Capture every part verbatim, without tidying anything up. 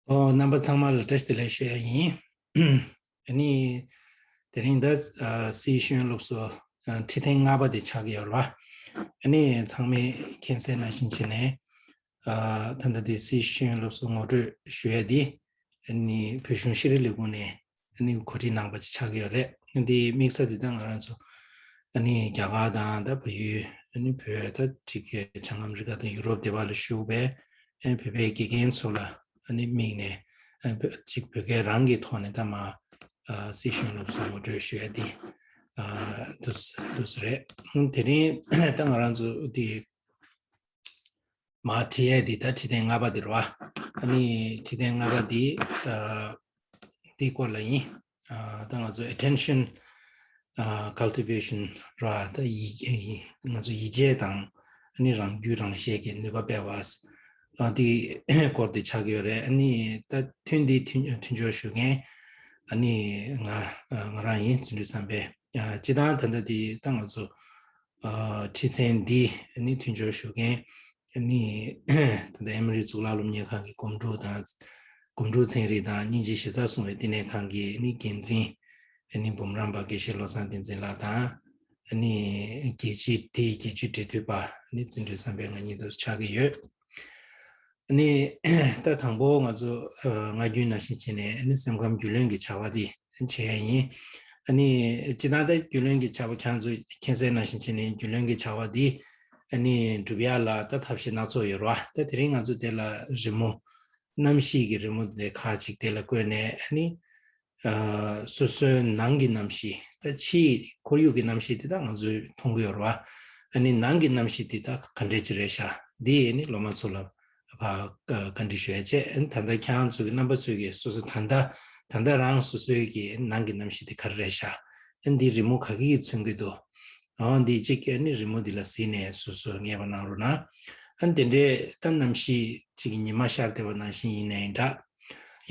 ཨོ། རྣམ་པ་ཚང་མ་ལ་བཀྲ་ཤིས་བདེ་ལེགས་ཞུ་ཡ་ཡིན། ཨ་ནི། དེ་རིང་ད་ཨ་སི་ཤེས་ཡོན་སློབ་གསོ་ཨ་ཁྲིད་ཐེངས་ལྔ་པ་དེ་ཆགས་ཀྱི་ཡོད་རེད་བ། ཨ་ནི་ཚང་མས་མཁྱེན་གསལ་ནང་བཞིན་བྱས་ནས། ཨ་ད་ལྟ་དེ་སི་ཤེས་ཡོན་སློབ་གསོ་ངོ་སྤྲོད་ཞུ་ཡ་དེ། ཨ་ནི་བོད་གཞུང་ཤེས་རིག་ལས་ཁུངས་ནས་ཨ་ནི་གོ་སྒྲིག་གནང་པ་ཅིག་ཆགས་ཀྱི་ཡོད་རེད། འདི་དམིགས་ས་འདི་ད་ང་རང་ཚོ་ཨ་ནི་རྒྱ་གར་དང་ད་བལ་ཡུལ། ཨ་ནི་བོད་ད་ཅིག་བྱང་ཨ་མི་རི་ཀ་དང་ཡུ་རོབ་དེ་བ་ལ་བཞུགས་པའི་ཨ་ནི་བོད་པའི་དགེ་རྒན་ཚོ་ལ་ཨ་ནི་དམིགས་ནས། ཨ་ནི་བོད་ཅིག་བོད་སྐད་རང་གི་ཐོག་ནས་ད་མ་ཨ་སི་ཤེས་ཡོན་སློབ་གསོ་ངོ་སྤྲོད་ཞུ་ཡ་འདི་ཨ་འདུག་འདུག་ས་རེད། ཨ་ནི་དེ་རིང་ད་ང་རང་ཚོ་འདི། མ་ཁྲིད་ཡས་འདི་ད་ཁྲིད་ཐེངས་ལྔ་པ་འདི་རེད་བ། ཨ་ནི་ཁྲིད་ཐེངས་ལྔ་པ་འདི་ཨ་འདི་སྐོར་ལ་ཡིན། ཨ་ད་ང་ཚོ་attention ཨ་cultivation རེད་བ། ད་ཡིད་ཡིད་ང་ཚོ་ཡིད་ཆེས་དང་ཨ་ནི་རང་རྒྱུད་རང་ཤེས་ཀྱི་ནུས་པ་སྤེལ་བ། ཨ་འདི་སྐོར་འདི་ཆགས་ཀྱི་ཡོད་རེད། ཨ་ནི་ད་ཐུན་འདི་མཐུན་མཐུན་སྦྱོར་ཞུ་མཁན་ཨ་ནི་ང་ང་རང་ཡིན། བརྩོན་འགྲུས་བསམ་འཕེལ། ཨ་སྤྱིར་བཏང་ད་ལྟ་འདི་ད་ང་ཚོ། ཨ་ཁྲིད་ཚན་འདི་ནི་མཐུན་སྦྱོར་ཞུ་མཁན་ནི་ད་ལྟ་ཨེ་མོ་རི་གཙུག་ལག་སློབ་གཉེར་ཁང་གི་སྒོམ་སྒྲུབ་དང་། སྒོམ་སྒྲུབ་ཚན་རིག་དང་སྙིང་རྗེ་གཞི་རྩར་བཟུང་བའི་བསྟི་གནས་ཁང་གི་ནི་འགན་འཛིན་ནི་འབུམ་རམས་པ་དགེ་བཤེས་བློ་བཟང་བསྟན་འཛིན་ལགས་དང་། ནི་རྒྱལ་སྤྱིའི་དེའི་རྒྱལ་སྤྱིའི་འབྲེལ་མཐུད་པ་ནི་བརྩོན་འགྲུས་བསམ་འཕེལ་ང་གཉིས་དུ་ཆགས་ཀྱི་ཡོད། ནི་ད་དང་པོ་ང་ཚོ་ཨ་སྔ་རྒྱུན་ནང་བཞིན་བྱས་ནས་ནི་སེམས་ཁམས་རྒྱུས་ལོན་གྱི་བྱ་བ་འདི་བྱས་ཡིན། ཨ་ནི་སྤྱིར་བཏང་ད་རྒྱུས་ལོན་གྱི་བྱ་བ་ཁྱེད་ཚོས་མཁྱེན་གསལ་ནང་བཞིན་བྱས་ནས་རྒྱུས་ལོན་གྱི་བྱ་བ་འདི་ཨ་ནི་སྒྲུབ་ཡ་ལ་ད་ཐབས་ཤེས་སྣ་ཚོགས་ཡོད་རེད་བ། ད་དེ་རིང་ང་ཚོ་དེ་ལ་རི་མོ། གནམ་གཤིས་ཀྱི་རི་མོ་དེ་ཁག་ཅིག་དེ་ལ་བཀོད་ནས་ཨ་ནི་ཨ་སོ་སོའི་ནང་གི་གནམ་གཤིས། ད་ཕྱིའི་ཁོར་ཡུག་གི་གནམ་གཤིས་དེ་ད་ང་ཚོས་མཐོང་གི་ཡོད་རེད་བ། ཨ་ནི་ནང་གི་གནམ་གཤིས་དེ་ད་ག་འདྲས་ཅིག་རེད་ཤག་འདི་ཨ་ནི་སློབ་མ་ཚོ་ལ་ཕར་བཀའ་འདྲི་ཞུ་ཡ་བྱས། ཨ་ནི་ད་ལྟ་ཁྱེད་རང་ཚོ་གི་རྣམ་པ་ཚོས་ཀྱི་སོ་སོ་ད་ལྟ་ད་ལྟ་རང་སོ་སོའི་གི་ནང་གི་གནམ་གཤིས་དེ་ག་རེ་རེད་ཤག་ཨ་ནི་འདི་རི་མོ་ག་གི་གིས་མཚོན་གྱི་འདུག་ཨོ་འདི་གཅིག་ཨ་ནི་རི་མོ་འདི་ལ་གཟིགས་ནས་སོ་སོ་ངེས་པ་གནང་རོགས་གནང་། ཨ་ནི་དེ་འདྲའི་ད་གནམ་གཤིས་གཅིག་ཉི་མ་ཤར་བསྡད་པ་ནང་བཞིན་ཡིན་ནའི་འདྲ།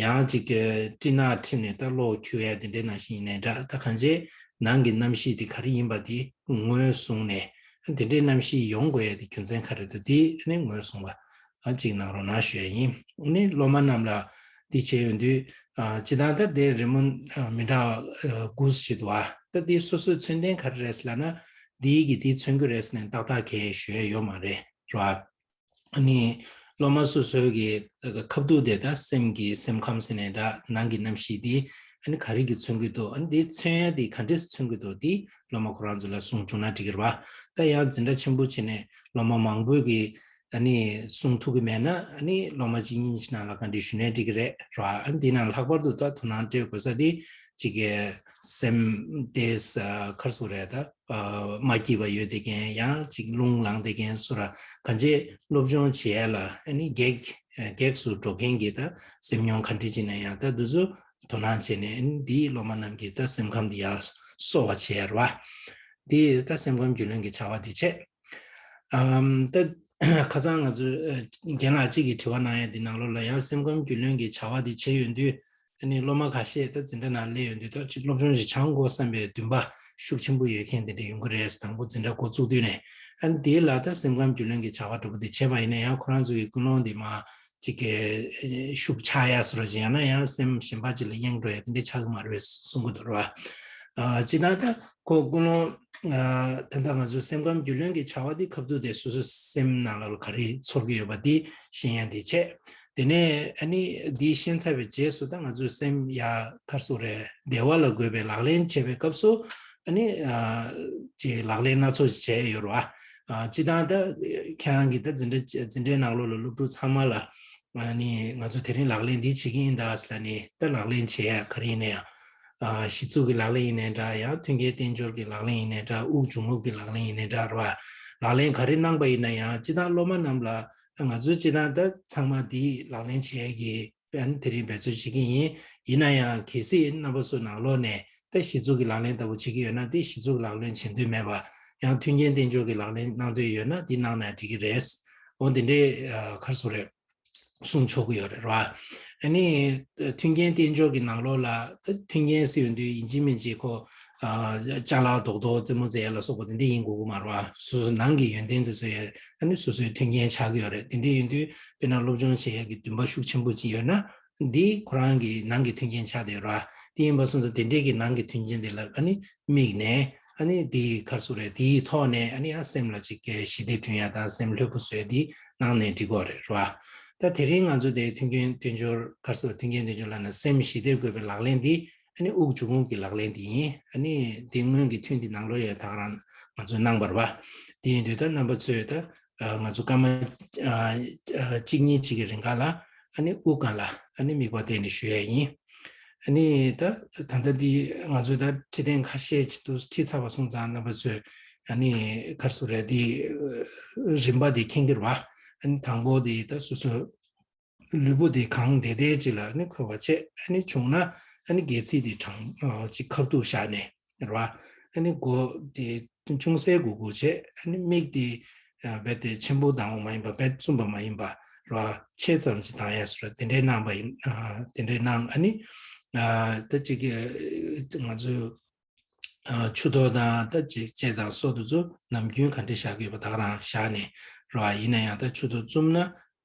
ཡང་གཅིག་གི་སྤྲིན་ནག་འཁྲིགས་ནས་ད་གློག་འཁྱུག་ཡ་དེ་འདྲའི་ནང་བཞིན་ཡིན་ནའི་འདྲ། ད་གང་ཅི་ནང་གི་གནམ་གཤིས་དེ་ག་རེ་ཡིན་པ་དེ་ངོས་བཟུང་ནས། ཨ་ནི་དེ་འདྲའི་གནམ་གཤིས་ཡོང་དགོས་ཡ་དེ་རྒྱུ་མཚན་ག་རེ་འདུག་དེ་ཨ་ནི་ངོས་བཟུང་བ་ཨ་གཅིག་གནང་རོགས་གནང་ཞུ་ཡ་ཡིན། ཨ་ནི་སློབ་མ་རྣམས་ལ་དེ་བྱས་ཡོང་དུས། ཨ་སྤྱིར་བཏང་ད་དེ་རི་མོ་ཨ་མི་འདྲ་བ་ཨ་དགུ་ཞིག་འདུག་ཨ་ད་དེ་སོ་སོའི་མཚོན་དོན་ག་རེ་རེད་ཟེར་ལབ་ན། དེའི་གི་དེའི་མཚོན་རྒྱུ་རེད་ཟེར་ནས་ཏག་ཏག་གས་ཞུ་ཡ་ཡོད་མ་རེད། རེད་བ། ཨ་ནི་སློབ་མ་སོ་སོའི་གི་ཁ་ཐུག་དེ་ད་སེམས་ཀྱི་སེམས་ཁམས་ཟེར་ནས་འདྲ། ནང་གི་གནམ་གཤིས་དེ་ཨ་ནི་ག་རེ་གི་མཚོན་གྱི་འདུག་ཨ་ནི་དེ་མཚོན་ཡ་དེ་ག་འདྲས་མཚོན་གྱི་འདུག་དེ་སློབ་མ་ཁོ་རང་ཚོ་ལ་གསུང་བཅུག་ན་འགྲིག་གི་རེད་བ། ད་ཡང་འཛིན་གྲྭ་ཆེན་པོ་བྱས་ནས་སློབ་མ་མང་པོས་གི་ཨ་ནི་གསུང་ཐུབ་ཀྱི་མེད་ན། ཨ་ནི་སློབ་མ་གཅིག་གཉིས་ཤིག་ནང་ལ་བཀའ་འདྲི་ཞུས་ནའི་འགྲིག་གི་རེད། རེད་བ། ཨ་ནི་དེ་ནང་ལྷག་པར་དུ་ད་དོ་སྣང་སྤྲད་དགོས་ས་དེ་གཅིག་གི་སེམས་དེ་ས་ག་རེ་ཟེར་དགོས་རེད། ད་ཨ་མ་སྐྱིད་པ་ཡོད་བསྡད་མཁན། ཡང་ཅིག་རླུང་ལངས་བསྡད་མཁན་སོགས་ར། གང་ཅི་སློབ་སྦྱོང་བྱེད་ཡ་ལ་ཨ་ནི་གེགས་གེགས་སུ་འགྲོ་མཁན་གྱི་ད་སེམས་མྱོང་ག་འདྲ་ཅིག་ན་ཡང་ད་འདི་ཚོ་དོ་སྣང་བྱས་ནས། ཨ་ནི་འདིའི་སློབ་མ་རྣམས་ཀྱི་ད་སེམས་ཁམས་འདི་ཡར་གསོ་བ་བྱེད་ཡ་རེད་བ། འདི་ད་སེམས་ཁམས་རྒྱུས་ལོན་གྱི་བྱ་བ་འདི་བྱས། ཨམ་ད་ཁ་སང་ང་ཚོ་ཨ་རྒན་ལགས་གཅིག་གིས་དྲི་བ་གནང་ཡ་འདི་ནང་ལོགས་ལ་ཡང་སེམས་ཁམས་རྒྱུས་ལོན་གྱི་བྱ་བ་འདི་བྱས་ཡོང་དུས། ཨ་ནི་སློབ་མ་ཁ་ཤས་ད་འཛིན་གྲྭ་ནང་སླེབས་ཡོང་དུས་ད་ཅིག་སློབ་སྦྱོང་ཞིག་སྦྱང་དགོས་བསམ་པའི་འདུན་པ་ཤུགས་ཆེན་པོ་ཡོད་མཁན་དེ་འདྲ་ཡོང་གི་རེད། དང་པོ་འཛིན་གྲྭ་འགོ་བཙུགས་དུས་ནས། ཨ་ནི་དེའི་ལ་ད་སེམས་ཁམས་རྒྱུས་ལོན་གྱི་བྱ་བ་འདྲ་པོ་དེ་བྱས་པ་ཡིན་ན་ཡང་ཁོ་རང་ཚོ་གི་ཀུན་སློང་དེ་མར་ཅིག་གི་ཤུགས་ཆག་ཡ་བཟོ་འདྲ་ཅིག་ཡང་ན་ཡང་སེམས་གཞན་པ་ཅིག་ལ་གཡེང་འགྲོ་ཡ་དེ་འདྲ་ཆགས་ཀྱི་མ་རེད་པས་གསུང་གི་འདུག་རེད་བ། ཨ་སྤྱིར་བཏང་ད་ཁོ་ཀུན་སློང་ཨ་ད་ལྟ་ང་ཚོ་སེམས་ཁམས་རྒྱུས་ལོན་གྱི་བྱ་བ་འདི་ཁ་ཐུག་དེ་སོ་སོའི་སེམས་ནང་ལ་ག་རེ་ཚོར་གྱི་ཡོད་པ་འདི་ཤེས་ཡ་འདི་བྱས། དེ་ནས་ཨ་ནི་འདི་ཤེས་ཚར་བའི་རྗེས་སུ་ད་ང་ཚོའི་སེམས་ཡ་ག་རེ་ཟེར་དགོས་རེད། བདེ་བ་ལ་འགོད་པའི་ལག་ལེན་བྱེད་པའི་སྐབས་སུ་ཨ་ནི་ཨ་ཅིག་ལག་ལེན་སྣ་ཚོགས་ཤིག་བྱས་ཡོད་རེད་བ། ཨ་སྤྱིར་བཏང་ད་ཁྱེད་རང་གིས་ད་འཛིན་གྲྭ་འཛིན་གྲྭའི་ནང་ལོགས་ལ་སློབ་ཕྲུག་ཚང་མ་ལ་ཨ་ནི་ང་ཚོ་དེ་རིང་ལག་ལེན་འདི་བྱེད་ཀྱི་ཡིན་ད་ཟེར་ལབ་ནས། ད་ལག་ལེན་བྱེད་ཡ་ག་རེ་ཡིན་ན་ཡང་། ཨ་གཞི་ཚུགས་ཀྱི་ལག་ལེན་ཡིན་ནའི་འདྲ། ཡང་མཐུན་རྐྱེན་དཔལ་འབྱོར་གྱི་ལག་ལེན་ཡིན་ནའི་འདྲ། དབུགས་འབྱུང་རྔུབ་ཀྱི་ལག་ལེན་ཡིན་ནའི་འདྲ་རེད་བ། ལག་ལེན་ག་རེ་གནང་པ་ཡིན་ན་ཡང་། སྤྱིར་བཏང་སློབ་མ་རྣམས་ལ་ང་ཚོའི་སྤྱིར་བཏང་ད་ཚང་མ་འདི་ལག་ལེན་བྱེད་ཡས་ཀྱི་ཨ་ནི་དེ་རིང་འབད་རྩོལ་བྱེད་ཀྱི་ཡིན། ཡིན་ན་ཡང་གལ་སྲིད་རྣམ་པ་ཚོ་ནང་ལོགས་ནས་ད་གཞི་ཚུགས་ཀྱི་ལག་ལེན་ལྟ་བུ་བྱེད་ཀྱི་ཡོད་ན། དེ་གཞི་ཚུགས་ཀྱི་ལག་ལེན་བྱེད་འདོད་མེད་པ། ཡང་མཐུན་རྐྱེན་དཔལ་འབྱོར་གྱི་ལག་ལེན་གནང་འདོད་ཡོད་ན་འདི་གནང་ན་འགྲིག་གི་རེད། འོ་དེ་འདྲའི་ཨ་ག་རེ་ཟེར་དགོས་རེད། གསུང་ཆོག་གི་ཡོད་རེད་བ། ཨ་ནི་མཐུན་རྐྱེན་དཔལ་འབྱོར་གྱི་ནང་ལོགས་ལ་ད་མཐུན་རྐྱེན་ཟེར་ཡོང་དུས་ཡིན་གཅིག་མིན་གཅིག་ཁོ་ཨ་ཅ་ལག་རྡོག་རྡོག་རྩེད་མོ་རྩེ་ཡ་ལ་སོགས་པ་དེ་འདྲ་ཡིན་དགོས་ཀྱི་མ་རེད་བ། སོ་སོ་ནང་གི་ཡོན་ཏན་དེ་ཚོ་ཡང་ཨ་ནི་སོ་སོའི་མཐུན་རྐྱེན་ཆགས་ཀྱི་ཡོད་རེད། དེ་འདྲ་ཡིན་དུས་དཔེར་ན་སློབ་སྦྱོང་བྱེད་ཡ་གི་འདུན་པ་ཤུགས་ཆེན་པོ་ཅིག་ཡོད་ན། འདི་ཁོ་རང་གི་ནང་གི་མཐུན་རྐྱེན་ཆགས་བསྡད་ཡོད་རེད་བ། དེ་ཡིན་པ་སོང་ཙང་དེ་འདྲས་ཀྱི་ནང་གི་མཐུན་རྐྱེན་དེ་ལ་ཨ་ནི་དམིགས་ནས་ཨ་ནི་དེའི་ག་རེ་ཟེར་དགོས་རེད། དེའི་ཐོག་ནས་ཨ་ནི་ཡང་སེམས་ལ་ཅིག་གི་ཞི་བདེ་བསྐྲུན་ཡ་དང་སེམས་ལྷོད་པོ་བཟོས་དེ་གནང་ནས་འགྲིག་གི་རེད་བ། ད་དེ་རིང་ང་ཚོ་དེ་མཐུན་རྐྱེན་དལ་འབྱོར་ག་རེ་ཟེར་དགོས་རེད། མཐུན་རྐྱེན་དལ་འབྱོར་ལབ་ན་སེམས་ཞི་བདེ་དགོས་པའི་ལག་ལེན་དེ་ཨ་ནི་དབུགས་འབྱུང་རྔུབ་ཀྱི་ལག་ལེན་དེ་ཡིན། ཨ་ནི་དེ་སྔོན་གྱི་ཐུན་དེ་ནང་ལོགས་ཡ་ད་ག་རང་ང་ཚོས་གནང་བ་རེད་བ། དེ་ཡིན་དུས་ད་རྣམ་པ་ཚོས་ད་ཨ་ང་ཚོ་སྐར་མ་ཨ་ཨ་གཅིག་གཉིས་གཅིག་གི་རིང་ག་ལ་ཨ་ནི་དབུགས་སྒང་ལ་ཨ་ནི་དམིགས་པ་གཏད་ནས་ཞུ་ཡ་ཡིན། ཨ་ནི་ད་ད་ལྟ་འདི་ང་ཚོས་ད་ཁྲིད་སྟོན་ཁ་ཤས་ཅིག་ཏུ་ཁྲིད་ཚར་བ་སོང་ཙང་རྣམ་པ་ཚོས་ཨ་ནི་ག་རེ་ཟེར་དགོས་རེད། འདི་རིམ་པ་འདི་མཁྱེན་གྱི་རེད་བ། ཨ་ནི་དང་པོ་འདི་ད་སོ་སོ་ལུས་པོ་དེ་གང་བདེ་བདེ་ཅིག་ལ་ནི་འཁོར་བ་བྱས། ཨ་ནི་བྱུང་ན་ཨ་ནི་སྒལ་ཚིགས་དེ་དྲང་ཨ་ཅིག་ཁ་ཐུག་བཞག་ནས་རེད་བ། ཨ་ནི་མགོ་དེ་ཅུང་ཟད་སྒུར་སྒུར་བྱས། ཨ་ནི་མིག་དེ་ཨ་རྦད་དེ་ཆེན་པོ་གདངས་པ་མ་ཡིན་པ། རྦད་བཙུམ་པ་མ་ཡིན་པ་རེད་བ། ཆེ་ཙམ་ཅིག་གདངས་ཡ་བཟོ་འདྲ་དེ་འདྲའི་གནང་བ་ཡིན། ཨ་དེ་འདྲའི་གནང་། ཨ་ནི་ཨ་ད་ཅིག་ང་ཚོས་ཆུ་ཐོག་དང་ད་ཅིག་ལྕེ་དང་སོགས་དེ་ཚོ་ནམ་རྒྱུན་ག་འདྲ་བཞག་གི་ཡོད་པ་ད་ག་རང་བཞག་ནས་རེད་བ། ཡིན་ན་ཡང་ད་ཆུ་ཐོག་བཙུམས་ན་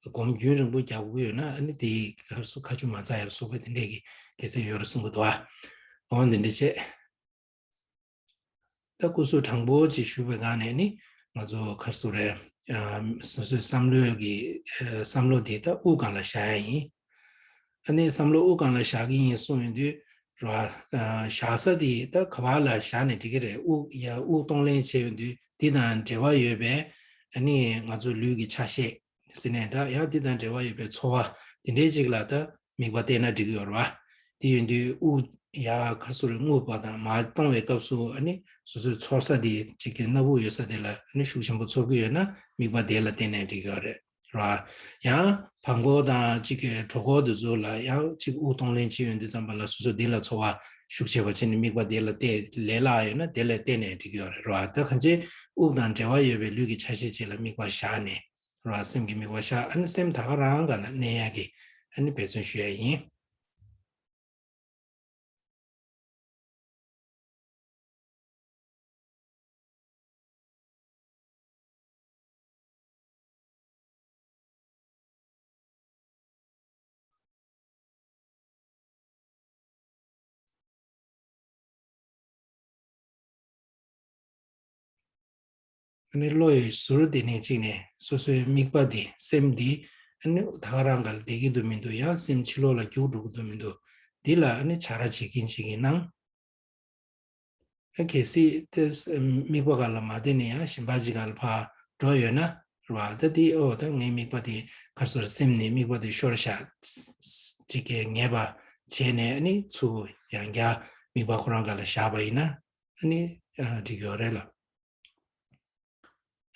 སྒོམ་རྒྱུན་རིང་པོ་རྒྱག་དགོས་ཡོད་ན་ཨ་ནི་དེའི་སྐབས་སུ་ཁ་ཆུ་མ་འཛག་ཡ་ལ་སོགས་པ་དེ་འདྲས་ཀྱི་དགེ་མཚན་ཡོད་རེད་གསུང་གི་འདུག་བ། འོ་འདི་འདྲ་བྱས། ད་སྐུ་གཟུགས་དྲང་པོ་ཅིག་བཞུགས་པའི་སྒང་ནས་ནི་ང་ཚོ་ག་རེ་ཟེར་དགོས་རེད། ཨ་སོ་སོའི་བསམ་བློའི་གི་ཨ་བསམ་བློ་དེ་ད་དབུགས་སྒང་ལ་བཞག་ཡ་ཡིན། ཨ་ནི་བསམ་བློ་དབུགས་སྒང་ལ་བཞག་གི་ཡིན་གསུངས་ཡོང་དུས་རེད་བ། ཨ་བཞག་ས་དེ་ད་ག་པ་ལ་བཞག་ནས་འགྲིག་གི་རེད། དབུགས་ཡ་དབུགས་གཏོང་ལེན་བྱས་ཡོང་དུས་འདི་དང་འབྲེལ་བ་ཡོད་པའི་ཨ་ནི་ང་ཚོ་ལུས་ཀྱི་ཆ་ཤས་ཟེར་ནས་འདྲ། ཡང་འདི་དང་འབྲེལ་བ་ཡོད་པའི་ཚོར་བ་དེ་འདྲའི་ཅིག་ལ་ད་དམིགས་པ་གཏད་ན་འགྲིག་གི་ཡོད་རེད་བ། དེ་ཡིན་དུས་དབུགས་ཡ་ག་རེ་ཟེར་དགོས་རེད། རྔུབ་པ་དང་མར་གཏོང་བའི་སྐབས་སུ་ཨ་ནི་སོ་སོའི་ཚོར་ས་དེ་ཅིག་གི་སྣ་བུག་ཡོད་ས་དེ་ལ་ཨ་ནི་ཤུགས་ཆེན་པོ་ཚོར་གྱི་ཡོད་ན་དམིགས་པ་དེ་ལ་གཏད་ནས་འགྲིག་གི་ཡོད་རེད། རེད་བ། ཡང་བྲང་ཁོག་དང་གཅིག་གི་གྲོད་ཁོག་དེ་ཚོ་ལ་ཡང་གཅིག་དབུགས་གཏོང་ལེན་བྱེད་ཡོང་དུས་ཙམ་པ་ལ་སོ་སོ་དེ་ལ་ཚོར་བ་ཤུགས་ཆེ་བ་བྱས་ནས་དམིགས་པ་དེ་ལ་གཏད། ལས་སླ་ཡོད་ན་དེ་ལ་གཏད་ནས་འགྲིག་གི་ཡོད་རེད། རེད་བ། ད་གང་ཅི་དབུགས་དང་འབྲེལ་བ་ཡོད་པའི་ལུས་ཀྱི་ཆ་ཤས་གཅིག་ལ་དམིགས་པ་བཞག་ནས་རེད་བ། སེམས་ཀྱི་དམིགས་པ་བཞག་ཨ་ནི་སེམས་ད་ག་རང་སྒང་ལ་གནས་ཡག་གི་ཨ་ནི་འབད་བརྩོན་ཞུ་ཡ་ཡིན། ཨ་ནི་བློ་ཡི་ཟུར་དེ་ནས་གཅིག་ནས་སོ་སོའི་དམིགས་པ་དེ་སེམས་དེ་ཨ་ནི་ད་ག་རང་སྒང་ལ་བསྡད་ཀྱི་འདུག་མི་འདུག་ཡང་སེམས་ཕྱི་ལོགས་ལ་རྒྱུག་འགྲོ་གི་འདུག་མི་འདུག་འདི་ལ་ཨ་ནི་བྱ་ར་བྱེད་ཀྱིན་བྱེད་ཀྱིན་གནང་། གལ་སྲིད་དེ་དམིགས་པ་སྒང་ལ་མ་བསྡད་ནས་ཡང་གཞན་པ་ཅིག་སྒང་ལ་ཕར་འགྲོ་ཡོད་ན་རེད་བ། ད་དེ་ཨོ་ད་ངའི་དམིགས་པ་དེ་ག་རེ་ཟེར། སེམས་ནས་དམིགས་པ་དེ་ཤོར་བཞག་ཅིག་གི་ངེས་པ་བྱས་ནས་ཨ་ནི་ཚུར་ཡང་བསྐྱར་དམིགས་པ་ཁོ་རང་སྒང་ལ་བཞག་པ་ཡིན་ན་ཨ་ནི་འགྲིག་ཡོད་རེད་ལ།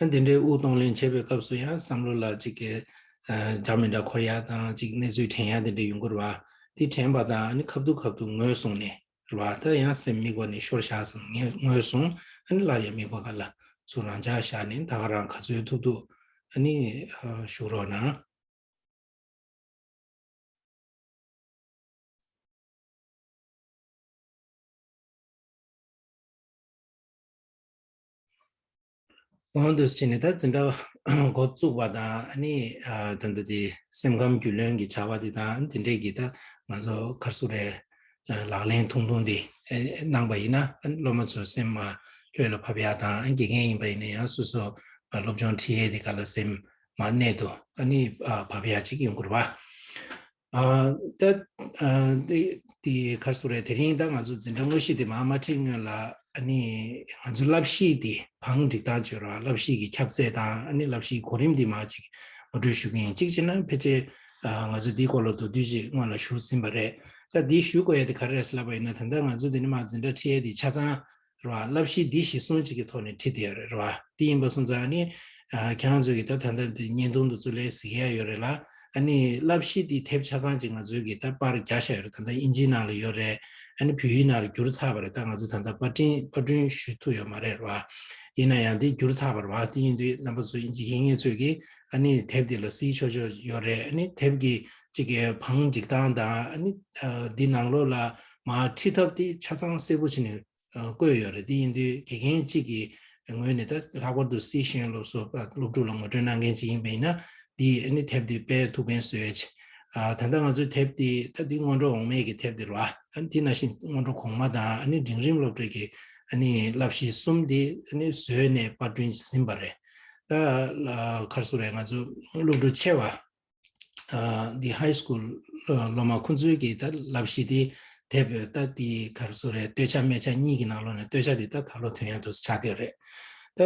ཨ་འདི་འདྲའི་དབུགས་གཏོང་ལེན་བྱེད་པའི་སྐབས་སུ་ཡང་བསམ་བློ་ལ་ཅིག་གི་འདྲ་མི་འདྲ་འཁོར་ཡ་དང་ཅིག་གནས་ཚུལ་དྲན་ཡ་དེ་འདྲ་ཡོང་གི་རེད་བ། དེ་དྲན་པ་དང་ཨ་ནི་ཁ་ཐུག་ཁ་ཐུག་ངོས་བཟུང་ནས་རེད་བ། ད་ཡང་སེམས་དམིགས་པ་ནས་ཤོར་བཞག་བསམ་ངས་ངོས་བཟུང་། ཨ་ནི་སླར་ཡང་དམིགས་པ་སྒང་ལ་ཚུར་རང་འཇགས་བཞག་ནས་ད་ག་རང་ག་ཚོད་ཐུབ་ཐུབ་ཨ་ནི་བཞུགས་རོགས་གནང་། འོ་འདུག་སེ་བྱས་ནས་ད་འཛིན་གྲྭ་འགོ་བཙུགས་པ་དང་ཨ་ནི་ད་ལྟ་དེ་སེམས་ཁམས་རྒྱུས་ལོན་གྱི་བྱ་བ་དེ་དང་དེ་འདྲས་ཀྱི་ད་ང་ཚོ་ག་རེ་ཟེར་དགོས་རེད། ལག་ལེན་ཐུང་ཐུང་དེ་གནང་པ་ཡིན་ན་ཨ་ནི་སློབ་མ་ཚོ་སེམས་མ་ལྷོད་ལ་བབས་ཡ་དང་། ཨ་ནི་དགེ་རྒན་ཡིན་པ་ཡིན་ན་ཡང་སོ་སོ་སློབ་སྦྱོང་ཁྲིད་ཡས་དེ་ག་ལ་སེམས་མ་གནད་དུ་ཨ་ནི་བབས་ཡ་ཅིག་ཡོང་གི་རེད་བ། ཨ་ད་ཨ་དེ་དེ་ག་རེ་ཟེར་དགོས་རེད། དེ་རིང་ད་ང་ཚོ་འཛིན་གྲྭ་དངོས་གཞི་དེ་མར་མ་ཁྲིད་སྔོན་ལ་ཨ་ནི་ང་ཚོ་བསླབ་གཞི་དེ་བང་སྒྲིག་སྟངས་བྱོས་ར། བསླབ་གཞི་གི་ཁྱབ་ཚད་དང་ཨ་ནི་བསླབ་གཞིའི་གོ་རིམ་དེ་མར་ཅིག་ངོ་སྤྲོད་ཞུ་གི་ཡིན། གཅིག་བྱས་ན་ཕལ་ཆེར་ཨ་ང་ཚོ་དེའི་སྐོར་ལ་མདོར་བསྡུས་ཅིག་སྔོན་ལ་ཞུས་ཟིན་པ་རེད། ད་དེ་ཞུ་དགོས་ཡ་དེ་ག་རེ་རེད་ཟེར་ལབ་པ་ཡིན་ན། ད་ལྟ་ང་ཚོ་དེ་ནས་མར་འཛིན་གྲྭ་ཁྲིད་ཡ་དེ་ཆ་ཚང་རེད་བ། བསླབ་གཞི་འདི་གཞི་བཟུང་ཅིག་གི་ཐོག་ནས་ཁྲིད་དེ་ཡོད་རེད་རེད་བ། དེ་ཡིན་པ་སོང་ཙང་ཨ་ནི་ཨ་ཁྱེད་རང་ཚོ་གི་ད་ད་ལྟ་འདི་བརྙན་ཐུང་འདི་ཚོ་ལས་གཟིགས་ཡ་ཡོད་རེད་ལ། ཨ་ནི་བསླབ་གཞི་འདི་དེབ་ཆ་ཚང་ཅིག་ང་ཚོའི་གི་ད་པར་རྒྱག་བཞག་ཡོད་རེད། ད་ལྟ་ཨིན་ཇིའི་ནང་ལ་ཡོད་རེད། ཨ་ནི་བོད་ཡིག་ནང་ལ་བསྒྱུར་ཚར་བ་རེད། ད་ང་ཚོ་ད་ལྟ་པར་སྐྲུན་པར་སྐྲུན་ཞུ་ཐུབ་ཡོད་མ་རེད་རེད་བ། ཡིན་ན་ཡང་འདི་བསྒྱུར་ཚར་བ་རེད་བ། དེ་ཡིན་དུས་རྣམ་པ་ཚོ་ཨིན་ཇི་མཁས་མཁན་ཚོས་གི་ཨ་ནི་དེབ་འདི་ལ་གཟིགས་ཆོག་ཆོག་ཡོད་རེད། ཨ་ནི་དེབ་གི་ཅིག་གི་བང་སྒྲིག་སྟངས་དང་ཨ་ནི་ཨ་འདི་ནང་ལོགས་ལ་མར་ཁྲིད་ཐབས་དེ་ཆ་ཚང་གསལ་པོ་བྱས་ནས་བཀོད་ཡོད་རེད། དེ་ཡིན་དུས་དགེ་རྒན་གཅིག་གི་ངོས་ནས་ད་ལྷག་པར་དུ་སི་ཤེས་ཡོན་སློབ་གསོ་སློབ་ཕྲུག་ལ་ངོ་སྤྲོད་གནང་མཁན་གཅིག་ཡིན་པ་ཡིན་ན། དེ་ཨ་ནི་དེབ་དེ་དཔེ་ཐུགས་ཕན་གསོས་ཡ་ཆེ་ ཨ་ད་ལྟ་ང་ཚོའི་དེབ་འདི་ད་འདི་སྔོན་འགྲོ་འོག་མའི་གི་དེབ་འདི་རེད་བ། ཨ་ནི་དེ་ནང་བཞིན་སྔོན་འགྲོ་གོང་མ་དང་ཨ་ནི་འབྲིང་རིམ་སློབ་གྲྭའི་གི་ཨ་ནི་བསླབ་གཞི་གསུམ་འདི་ཨ་ནི་བཟོས་ནས་པར་སྐྲུན་ཟིན་པ་རེད། ད་ཨ་ག་རེ་ཟེར་རེད། ང་ཚོ་སློབ་ཕྲུག་ཆེ་བ་ཨ་འདི་ཧའི་སི་ཀུལ་སློབ་མ་ཁོང་ཚོའི་གི་ད་བསླབ་གཞི་དེ་དེབ་ད་དེ་ག་རེ་ཟེར་རེད། སྟོད་ཆ་སྨད་ཆ་གཉིས་ཀྱི་ནང་ལོགས་ནས་སྟོད་ཆ་དེ་ད་ད་ལོ་ཐོན་ཡག་དུ་ཆགས་བསྡད་རེད། ད་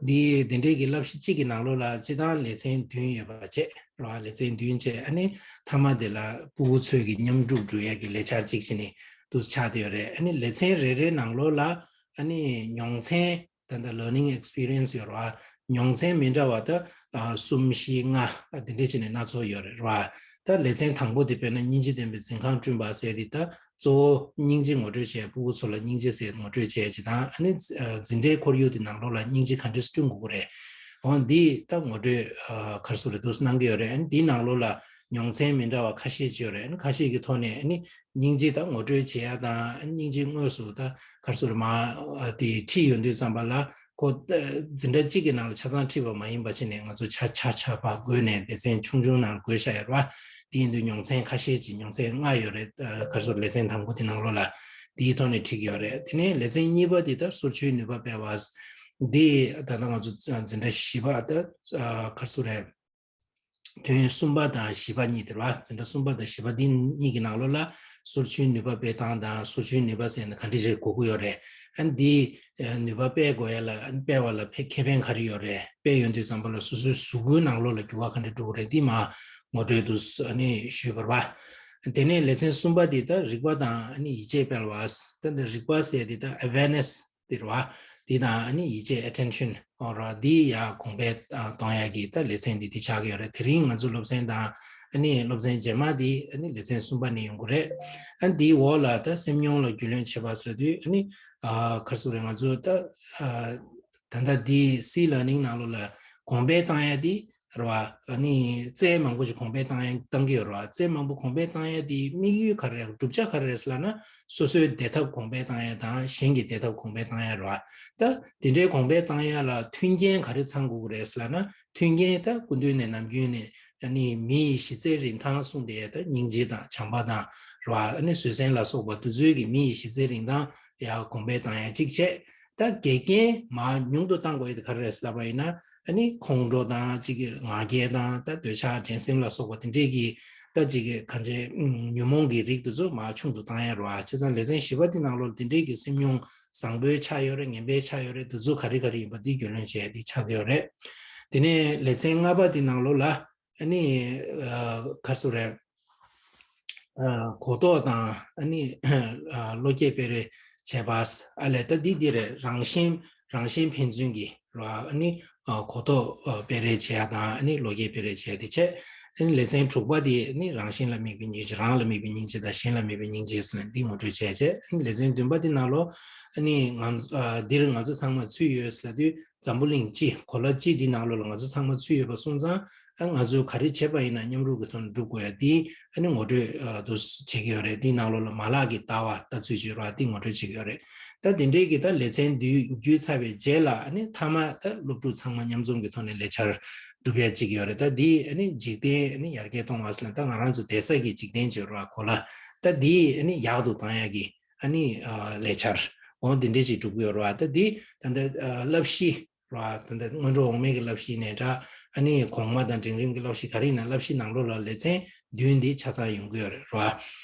འདི་དེ་འདྲའི་གི་བསླབ་གཞི་གཅིག་གི་ནང་ལོགས་ལ་སྤྱིར་བཏང་ལེ་ཚན་བདུན་ཡོད་པ་བྱས་རེད་བ། ལེ་ཚན་བདུན་བྱས་ཨ་ནི་མཐའ་མ་དེ་ལ་ཕྲུ་གུ་ཚོའི་གི་མཉམ་སྒྲུབ་སྒྲུབ་ཡག་གི་ལས་འཆར་གཅིག་བྱས་ནས་དུ་ཆགས་བསྡད་ཡོད་རེད། ཨ་ནི་ལེ་ཚན་རེ་རེའི་ནང་ལོགས་ལ་ཨ་ནི་མྱོང་ཚན་ད་ལྟ་learning experience ཡོད་རེད་བ། མྱོང་ཚན་མི་འདྲ་བ་ད་ཨ་གསུམ་བཞི་ལྔ་ཨ་དེ་འདྲ་བྱས་ནས་སྣ་ཚོགས་ཡོད་རེད་བ། ད་ལེ་ཚན་དང་པོ་དེ་དཔེར་ན་སྙིང་རྗེ་ལྡན་པའི་འཛིན་ཁང་བསྐྲུན་པ་ཟེར་དེ་ད་གཙོ་བོ་སྙིང་རྗེ་ངོ་སྤྲོད་བྱས། ཕྲུ་གུ་ཚོ་ལ་སྙིང་རྗེ་ཟེར་ངོ་སྤྲོད་བྱས་ཅིག་དང་། ཨ་ནི་འཛིན་གྲྭའི་ཁོར་ཡུག་དེ་ནང་ལོགས་ལ་སྙིང་རྗེ་ག་འདྲས་བསྐྲུན་དགོས་ཀྱི་རེད། འོ་འདི་ད་ངོ་སྤྲོད་ཨ་ག་རེ་ཟེར་རེད་འདུག་གནང་གི་ཡོད་རེད། ཨ་ནི་འདིའི་ནང་ལོགས་ལ་མྱོང་ཚན་མི་འདྲ་བ་ཁ་ཤས་ཅིག་ཡོད་རེད། ཨ་ནི་ཁ་ཤས་ཀྱི་ཐོག་ནས་ཨ་ནི་སྙིང་རྗེ་ད་ངོ་སྤྲོད་བྱེད་ཡ་དང་། ཨ་ནི་སྙིང་རྗེ་དངོས་སུ་ད་ག་རེ་ཟེར་རེད་མར་ཨ་དེ་ཁྲིད་ཡོང་དུས་ཙམ་པ་ལ་ཁོ་ད་འཛིན་གྲྭ་གཅིག་གི་ནང་ལ་ཆ་ཚང་ཁྲིད་པ་མ་ཡིན་པ་བྱས་ནས་ང་ཚོ་ཆ་ཆ་ཆ་ཕར་བགོས་ནས་སྡེ་ཚན་ཆུང་ཆུང་ནང་བགོས་བཞག་ཡོད་རེད་བ། དེ་ཡིན་དུས་མྱོང་ཚན་ཁ་ཤས་ཅིག་མྱོང་ཚན་ལྔ་ཡོད་རེད། ཨ་ག་རེ་ཟེར་ལེ་ཚན་དང་པོ་དེ་ནང་ལོགས་ལ་དེའི་ཐོག་ནས་ཁྲིད་ཀྱི་ཡོད་རེད། དེ་ནས་ལེ་ཚན་གཉིས་པ་དེ་ད་སོར་ཆུད་ནུས་པ་སྤེལ་བ། འདི་ད་ལྟ་ང་ཚོ་འཛིན་གྲྭ་བཞི་པ་ད་ཨ་ག་རེ་ཟེར་རེད། ཐོན་གསུམ་པ་དང་བཞི་པ་གཉིས་དེ་རེད་བ། འཛིན་གྲྭ་གསུམ་པ་དང་བཞི་པ་འདི་གཉིས་ཀྱི་ནང་ལོགས་ལ་སོར་ཆུད་ནུས་པ་སྤེལ་སྟངས་དང་སོར་ཆུད་ནུས་པ་ཟེར་ན་ག་འདྲ་ཞིག་དགོས་ཀྱི་ཡོད་རེད། ཨ་ནི་འདི་ནུས་པ་སྤེལ་དགོས་ཡ་ལ་ཨ་ནི་སྤེལ་བ་ལ་ཁེ་ཕན་ག་རེ་ཡོད་རེད། སྤེལ་ཡོང་དུས་ཙམ་པ་ལ་སོ་སོའི་གཟུགས་པོའི་ནང་ལོགས་ལ་འགྱུར་བ་ག་འདྲ་འགྲོ་གི་རེད། འདི་མར་ངོ་སྤྲོད་དུ་ཨ་ནི་ཞུས་པ་རེད་བ། དེ་ནས་ལེ་ཚན་གསུམ་པ་འདི་ད་རིག་པ་དང་ཨ་ནི་ཡིད་ཆེས་སྤེལ་བ། ད་འདི་རིག་པ་ཟེར་འདི་ད་awareness དེ་རེད་བ། དེ་དང་ཨ་ནི་ཡིད་ཆེས་attention ཨོ་ར་དེ་ཡར་གོང་འཕེལ་ཨ་གཏོང་ཡག་གི་ད་ལེ་ཚན་འདི་དེ་ཆགས་ཀྱི་ཡོད་རེད། དེ་རིང་ང་ཚོ་སློབ་ཚན་དང་ཨ་ནི་སློབ་ཚན་རྗེས་མ་དེ་ཨ་ནི་ལེ་ཚན་གསུམ་པ་ནས་ཡོང་གི་རེད། ཨ་ནི་དེའི་འོག་ལ་ད་སེམས་མྱོང་ལ་རྒྱུས་ལོན་བྱེད་པ་ཟེར་དུས་ཨ་ནི་ཨ་ག་རེ་ཟེར་རེད། ང་ཚོ་ད་ཨ་ད་ལྟ་དེ་C learning ནང་ལོགས་ལ་གོང་འཕེལ་བཏང་ཡག་དེ་རེད་བ། ཨ་ནི་རྩལ་མང་པོ་ཞིག་གོང་འཕེལ་བཏང་ཡ་བཏང་གི་ཡོད་རེད་བ། རྩལ་མང་པོ་གོང་འཕེལ་བཏང་ཡ་དེ་དམིགས་ཡུལ་ག་རེ་རེད། བསྒྲུབ་བྱ་ག་རེ་རེད་ཟེར་ལབ་ན། སོ་སོའི་བདེ་ཐབས་གོང་འཕེལ་བཏང་ཡ་དང་གཞན་གྱི་བདེ་ཐབས་གོང་འཕེལ་བཏང་ཡ་རེད་བ། ད་དེ་འདྲའི་གོང་འཕེལ་བཏང་ཡ་ལ་མཐུན་རྐྱེན་ག་རེ་ཚང་དགོས་ཀྱི་རེད་ཟེར་ལབ་ན། མཐུན་རྐྱེན་ད་སྐུ་མདུན་ནས་ནམ་རྒྱུན་ནས་ཨ་ནི་མི་ཡི་གཞི་རྩའི་རིན་ཐང་གསུངས་ཏེ། ད་སྙིང་རྗེ་དང་བྱམས་པ་དང་རེད་བ། ཨ་ནི་བཟོད་བསྲན་ལ་སོགས་པ་དེ་ཚོའི་གི་མི་ཡི་གཞི་རྩའི་རིན་ཐང་ཡར་གོང་འཕེལ་བཏང་ཡ་གཅིག་བྱས། ད་འགལ་རྐྱེན་མར་ཉུང་དུ་བཏང་དགོས་ཡ་དེ་ག་རེ་རེད་ཟེར་ལབ་པ་ཡིན་ན། ཨ་ནི་ཁོང་ཁྲོ་དང་ཅིག་ང་རྒྱལ་དང་ད་འདོད་ཆགས་འགྲན་སེམས་ལ་སོགས་པ་དེ་འདྲས་ཀྱི་ད་ཅིག་གང་ཅི་ཉོན་མོངས་ཀྱི་རིགས་དེ་ཚོ་མར་ཆུང་དུ་བཏང་ཡ་རེད་བ། བྱས་ཙང་ལེ་ཚན་བཞི་པ་དེ་ནང་ལོགས་དེ་འདྲས་ཀྱི་སེམས་མྱོང་བཟང་པོའི་ཆ་ཡོད་རེད། ངན་པའི་ཆ་ཡོད་རེད། དེ་ཚོ་ག་རེ་ག་རེ་ཡིན་པ་དེ་རྒྱུས་ལོན་བྱས་དེ་ཆགས་ཀྱི་ཡོད་རེད། དེ་ནས་ལེ་ཚན་ལྔ་པ་དེ་ནང་ལོགས་ལ་ཨ་ནི་ཨ་ག་རེ་ཟེར་རེད། ཨ་གོ་རྟོགས་དང་ཨ་ནི་ཨ་བློ་སྐྱེད་སྤེལ་རེས་བྱས་པ། ཨ་ལས་ད་འདི་འདི་རེད། རང་གཞན་རང་གཞན་ཕན་ཚུན་གྱི་རེད་བ། ཨ་ནི་ཨ་གོ་རྟོགས་ཨ་སྤེལ་རེས་བྱེད་ཡ་དང་ཨ་ནི་བློ་སྐྱེད་སྤེལ་རེས་བྱེད་ཡ་དེ་བྱས། ཨ་ནི་ལེ་ཚན་དྲུག་པ་དེ་ཨ་ནི་རང་གཞན་ལ་དམིགས་པའི་སྙིང་རྗེ། རང་ལ་དམིགས་པའི་སྙིང་རྗེ་དང་གཞན་ལ་དམིགས་པའི་སྙིང་རྗེ་ཟེར་ནས་འདི་ངོ་སྤྲོད་བྱས་བྱས། ཨ་ནི་ལེ་ཚན་བདུན་པ་དེ་ནང་ལོགས་ཨ་ནི་ང་ཨ་འདིར་ང་ཚོ་ཚང་མ་ཚུད་ཡོད་ཟེར་ལབ་དུས། འཛམ་བུ་གླིང་སྤྱི་གོ་ལ་སྤྱི་འདི་ནང་ལོགས་ལ་ང་ཚོ་ཚང་མ་ཚུད་ཡོད་པ་སོང་ཙང་། ཨ་ང་ཚོས་ག་རེ་བྱས་པ་ཡིན་ན་མཉམ་རུབ་ཀྱི་ཐོག་ནས་སྒྲུབ་དགོས་ཡ་འདི་ཨ་ནི་ངོ་སྤྲོད་ཨ་དུ་བྱེད་ཀྱི་ཡོད་རེད། འདི་ནང་ལོགས་ལ་མ་ལག་གི་ལྟ་བ་ལྟ་ཚུལ་བརྗོད་ར་འདི་ངོ་སྤྲོད་བྱེད་ཀྱི་ཡོད་རེད། ད་དེ་འདྲའི་གི་ད་ལེ་ཚན་འདི་བརྒྱུད་ཚར་བའི་རྗེས་ལ་ཨ་ནི་མཐའ་མ་ད་སློབ་ཕྲུག་ཚང་མ་མཉམ་འཛོམས་ཀྱི་ཐོག་ནས་ལས་འཆར་སྒྲུབ་ཡ་གཅིག་ཡོད་རེད། ད་འདི་ཨ་ནི་འཇིག་རྟེན་ཨ་ནི་ཡར་རྒྱས་གཏོང་བ་ཟེར་ན་ད་ང་རང་ཚོ་བསྡད་ས་གི་འཇིག་རྟེན་བརྗོད་ར་གོ་ལ་ད་འདི་ཨ་ནི་ཡག་ཏུ་བཏང་ཡ་གི་ཨ་ནི་ཨ་ལས་འཆར་འོ་འདི་འདྲས་ཅིག་སྒྲུབ་ཀྱི་ཡོད་རེད་བ། ད་འདི་ད་ལྟ་ཨ་བསླབ་གཞི་རེད་བ། ད་ལྟ་སྔོན་འགྲོ་འོག་མའི་གི་བསླབ་གཞི་ནས་འདྲ། ཨ་ནི་གོང་མ་དང་འབྲིང་རིམ་གྱི་བསླབ་གཞི་ག་རེ་ཡིན་ན་བསླབ་གཞི་ནང་ལོགས་ལ་ལེ་ཚན་བདུན་འདི་ཆ་ཚང་ཡོང་གི་ཡོད་རེད་རེད་བ།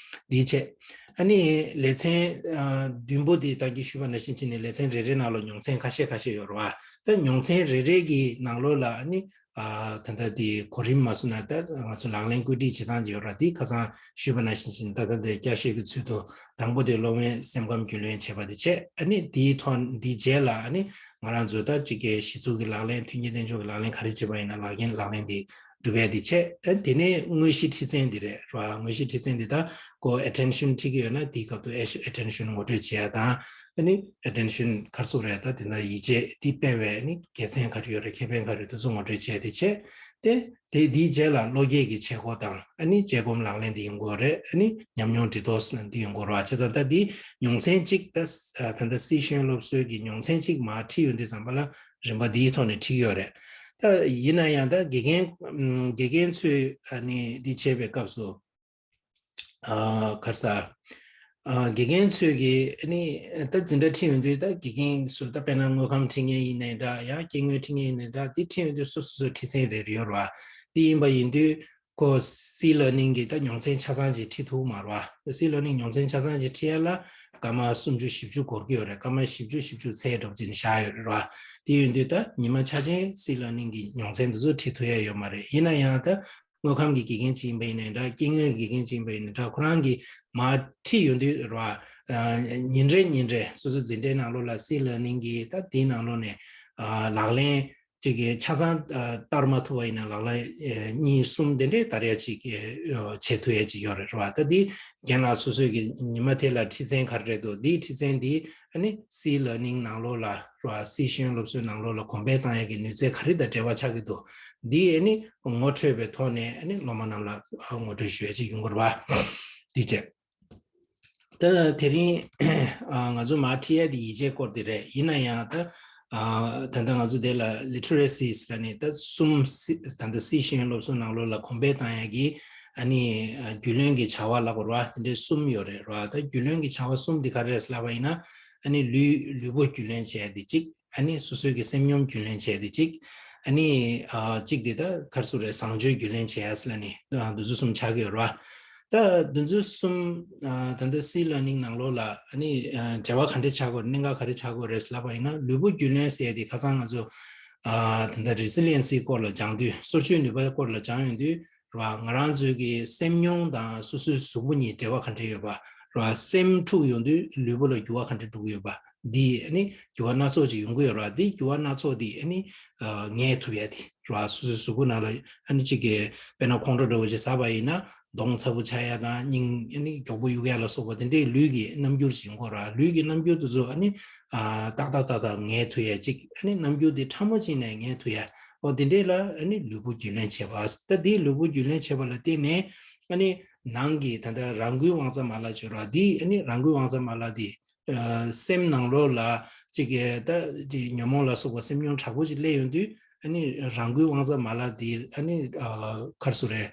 འདིའི་ཆེད་ཨ་ནི་ལེ་ཚན་ཨ་བདུན་པོ་འདི་ད་གིན་ཞུས་པ་ནང་བཞིན་བྱས་ནས་ལེ་ཚན་རེ་རེའི་ནང་ལ་མྱོང་ཚན་ཁ་ཤས་ཁ་ཤས་ཡོད་རེད་བ། ད་མྱོང་ཚན་རེ་རེ་གི་ནང་ལོགས་ལ་ཨ་ནི། ཨ་ད་ལྟ་དེ་གོ་རིམ་མ་སོང་ན་ད་ང་ཚོ་ལག་ལེན་བཀོད་སྒྲིག་བྱེད་སྟངས་ཅིག་ཡོད་ར། དེ་ཁ་སང་ཞུས་པ་ནང་བཞིན་བཞིན་ད་ལྟ་དེ་བསྐྱར་ཞིབ་ཀྱི་ཚུལ་དུ་དང་པོ་དེ་སློབ་མའི་སེམས་ཁམས་རྒྱུས་ལོན་བྱས་པ་དེ་བྱས། ཨ་ནི་དེའི་ཐོག་དེའི་རྗེས་ལ་ཨ་ནི་ང་རང་ཚོ་ད་གཅིག་གི་གཞི་ཚུགས་ཀྱི་ལག་ལེན་མཐུན་རྐྱེན་བསྟན་འཇོག་གི་ལག་ལེན་ག་རེ་བྱེད་པ་ཡིན་ན་ལག་ལེན་ལག་ལེན་དེ་སྒྲུབ་ཡ་དེ་བྱས། ཨ་དེ་ནས་དངོས་གཞི་ཁྲིད་ཚན་དེ་རེད་ར། དངོས་གཞི་ཁྲིད་ཚན་དེ་ད་ཀོ་attention ཁྲིད་ཀྱི་ཡོད་ན་དེའི་སྐབས་དུ་attention ངོ་སྤྲོད་བྱེད་ཡ་དང་། ཨ་ནི་attention ག་རེ་ཟེར་རེད། ད་དེ་འདྲ་ཡིད་ཆེས་འདི་སྤེལ་བའི་ཨ་ནི་དགེ་མཚན་ག་རེ་ཡོད་རེད། ཁེ་ཕན་ག་རེ་ཡོད་དེ་ཚོ་ངོ་སྤྲོད་བྱས་ཏེ་བྱས་ཏེ། དེ་འདིའི་རྗེས་ལ་བློ་སྐྱེད་ཀྱི་བྱེད་སྒོ་དང་ཨ་ནི་དཔྱད་སྒོམ་ལག་ལེན་འདི་ཡོང་གི་ཡོད་རེད། ཨ་ནི་ཉམས་མྱོང་འདྲི་རྟོག་ཟེར་ན་འདི་ཡོང་གི་ཡོད་རེད་བ། བྱས་ཙང་ད་འདི་མྱོང་ཚན་གཅིག་ད་ད་ལྟ་སི་ཤེས་ཡོན་སློབ་གསོའི་གི་མྱོང་ཚན་གཅིག་མར་ཁྲིད་ཡོང་དུས་ཙམ་པ་ལ་རིམ་པ་འདིའི་ཐོག་ནས་ཁྲིད་ཀྱི་ཡོད་རེད། ད་ཡིན་ན་ཡང་ད་དགེ་རྒན་དགེ་རྒན་ཚོས་ཨ་ནི་འདི་བྱེད་པའི་སྐབས་སུ། ཨ་ག་རེ་ཟ། ཨ་དགེ་རྒན་ཚོས་ཀྱི་ཨ་ནི་ད་འཛིན་གྲྭ་ཁྲིད་ཡོང་དུས་ད་དགེ་རྒན་ཚོ་ད་དཔེར་ན་དངོས་ཁམས་ཁྲིད་མཁན་ཡིན་ནའི་འདྲ། ཡང་སྐྱེ་དངོས་ཁྲིད་མཁན་ཡིན་ནའི་འདྲ། དེ་ཁྲིད་ཡོང་དུས་སོ་སོ་སོ་ཁྲིད་ཚན་རེ་རེ་ཡོད་རེད་བ། དེ་ཡིན་པ་ཡིན་དུས་ཁོ་སི་ལར་ནིང་གི་ད་མྱོང་ཚན་ཆ་ཚང་ཅིག་ཁྲིད་ཐུབ་མ་རེད་བ། སི་ལར་ནིང་མྱོང་ཚན་ཆ་ཚང་ཅིག་ཁྲིད་ཡ་ལ་སྐར་མ་སུམ་ཅུ་བཞི་བཅུ་འགོར་གྱི་ཡོད་རེད། སྐར་མ་བཞི་བཅུ་བཞི་བཅུ་ཚད་འདྲ་པོ་ཅིག་བཞག་ཡོད་རེད་བ། དེ་ཡིན་དུས་ད་ཉི་མ་ཆ་ཆེན་སི་ལར་ནིང་གི་མྱོང་ཚན་འདི་ཚོ་ཁྲིད་ཐུབ་ཡ་ཡོད་མ་རེད། ཡིན་ན་ཡང་ད་དངོས་ཁམས་ཀྱི་དགེ་རྒན་ཅིག་ཡིན་པ་ཡིན་ནའི་འདྲ། སྐྱེ་དངོས་ཀྱི་དགེ་རྒན་ཅིག་ཡིན་པ་ཡིན་ནའི་འདྲ། ཁོ་རང་གིས་མར་ཁྲིད་ཡོང་དུས་རེད་བ། ཨ་ཉིན་རེ་ཉིན་རེ་སོ་སོའི་འཛིན་གྲྭའི་ནང་ལོགས་ལ་སི་ལར་ནིང་གི་ད་དེའི་ནང་ལོགས་ནས་ཨ་ལག་ལེན་ཅིག་གི་ཆ་ཚང་ཨ་བསྟར་མ་ཐུབ་པ་ཡིན་ན་ལག་ལེན་ཨ་གཉིས་གསུམ་དེ་འདྲས་བསྟར་ཡ་ཅིག་ཨ་བྱེད་ཐུབ་ཡ་ཅིག་ཡོད་རེད་བ། ད་འདི་རྒན་ལགས་སོ་སོའི་གི་ཉི་མ་དེ་ལ་ཁྲིད་ཚན་ག་རེ་རེད་འདུག་འདིའི་ཁྲིད་ཚན་འདི་ཨ་ནི་སི་ལར་ནིང་ནང་ལོགས་ལ་རེད་བ། སི་ཤེས་ཡོན་སློབ་གསོའི་ནང་ལོགས་ལ་གོང་འཕེལ་བཏང་ཡ་གི་ནུས་རྩལ་ག་རེ་དང་འབྲེལ་བ་ཆགས་ཀྱི་འདུག་འདི་ཨ་ནི་ངོ་འཕྲོད་པའི་ཐོག་ནས་ཨ་ནི་སློབ་མ་རྣམས་ལ་ངོ་སྤྲོད་ཞུ་ཡ་ཅིག་ཡོང་གི་རེད་བ། འདི་བྱས། ད་དེ་རིང་ཨ་ང་ཚོ་མར་ཁྲིད་ཡ་དེ་ཡིག་ཆའི་སྐོར་དེ་རེད། ཡིན་ན་ཡང་ད་ཨ་ད་ལྟ་ང་ཚོ་དེ་ལ་ལི་ཊི་རེ་སིས་ལ་ནི་ད་གསུམ་སི་ད་ལྟ་སི་ཤེས་ཡོན་སློབ་གསོའི་ནང་ལོགས་ལ་གོང་འཕེལ་བཏང་ཡ་གི་ཨ་ནི་ཨ་རྒྱུས་ལོན་གྱི་བྱ་བ་ལབ་དགོས་རེད་བ། དེ་འདྲའི་གསུམ་ཡོད་རེད་བ། ད་རྒྱུས་ལོན་གྱི་བྱ་བ་གསུམ་དེ་ག་རེ་རེད་ལབ་པ་ཡིན་ན། ཨ་ནི་ལུས་ལུས་པོ་རྒྱུས་ལོན་བྱས་ཏེ་གཅིག་ཨ་ནི་སོ་སོའི་གི་སེམས་མྱོང་རྒྱུས་ལོན་བྱས་ཏེ་གཅིག་ཨ་ནི་ཨ་གཅིག་དེ་ད་ག་རེ་ཟེར་རེད། བཟང་སྤྱོད་རྒྱུས་ལོན་བྱས་ཡ་ཟེར་ལ་ནི་ཨ་འདི་ཚོ་གསུམ་ཆགས་ཀྱི་ཡོད་རེད་བ། ད་འདི་ཚོ་གསུམ་ཨ་ད་ལྟ་སི་ལར་ནིང་ནང་ལོགས་ལ་ཨ་ནི་ཨ་འབྲེལ་བ་ག་འདྲ་ཆགས་དགོས་རེད། གནད་འགག་ག་རེ་ཆགས་དགོས་རེད་ལབ་པ་ཡིན་ན། ལུས་པོ་རྒྱུས་ལོན་ཟེར་ཡ་དེ་ཁ་སང་ང་ཚོ་ཨ་ད་ལྟ་རི་སི་ལི་ཡན་སི་སྐོར་ལ་སྦྱང་དུས། སོར་ཆུད་ནུས་པའི་སྐོར་ལ་སྦྱང་ཡོང་དུས། ར། ང་རང་ཚོའི་གི་སེམས་མྱོང་དང་སོ་སོའི་གཟུགས་པོ་གཉིས་འབྲེལ་བ་ག་འདྲ་ཡོད་པ། ར། སེམས་འཁྲུག་ཡོང་དུས་ལུས་པོ་ལ་འགྱུར་བ་ག་འདྲ་འགྲོ་གི་ཡོད་པ། འདི་ཨ་ནི་འགྱུར་བ་སྣ་ཚོགས་ཅིག་ཡོང་གི་ཡོད་ར། འདི་འགྱུར་བ་སྣ་ཚོགས་འདི་ཨ་ནི་ངེས་ཐུབ་ཡ་དེ་ར། སོ་སོའི་གཟུགས་པོ་ནང་ལ་ཨ་ནི་གཅིག་གི་དཔེར་ན་ཁོང་ཁྲོ་འདྲ་བོ་ཅིག་ཟ་བ་ཡིན་ན་གདོང་ཚ་པོ་ཆགས་ཡ་དང་སྙིང་ཨ་ནི་མགྱོགས་པོ་གཡུག་ཡ་ལ་སོགས་པ་དེ་འདྲའི་ལུས་ཀྱི་རྣམ་འགྱུར་ཅིག་ཡོང་གི་ཡོད་ར། ལུས་ཀྱི་རྣམ་འགྱུར་དེ་ཚོ་ཨ་ནི་ཨ་ཏག་ཏག་ཏག་ཏག་ངེས་ཐུབ་ཡ་ཅིག་ཨ་ནི་རྣམ་འགྱུར་དེ་ཕྲ་མོ་ཅིག་ནས་ངེས་ཐུབ་ཡ། འོ་དེ་འདྲས་ལ་ཨ་ནི་ལུས་པོ་རྒྱུས་ལོན་བྱེད་པ། ད་དེའི་ལུས་པོ་རྒྱུས་ལོན་བྱེད་པ་ལ་བརྟེན་ནས་ཨ་ནི་ནང་གི་ད་ལྟ་རང་འགུལ་དབང་རྩ་མ་ལག་ཅིག་ཡོད་ར། དེ་ཨ་ནི་རང་འགུལ་དབང་རྩ་མ་ལག་དེ་ཨ་སེམས་ནང་ལོགས་ལ་ཅིག་གི་ད་ཅིག་ཉོན་མོངས་ལ་སོགས་པ་སེམས་མྱོང་དྲག་པོ་ཅིག་སླེབས་ཡོང་དུས་ཨ་ནི་རང་འགུལ་དབང་རྩ་མ་ལག་དེ་ཨ་ནི་ཨ་ག་རེ་ཟེར་རེད།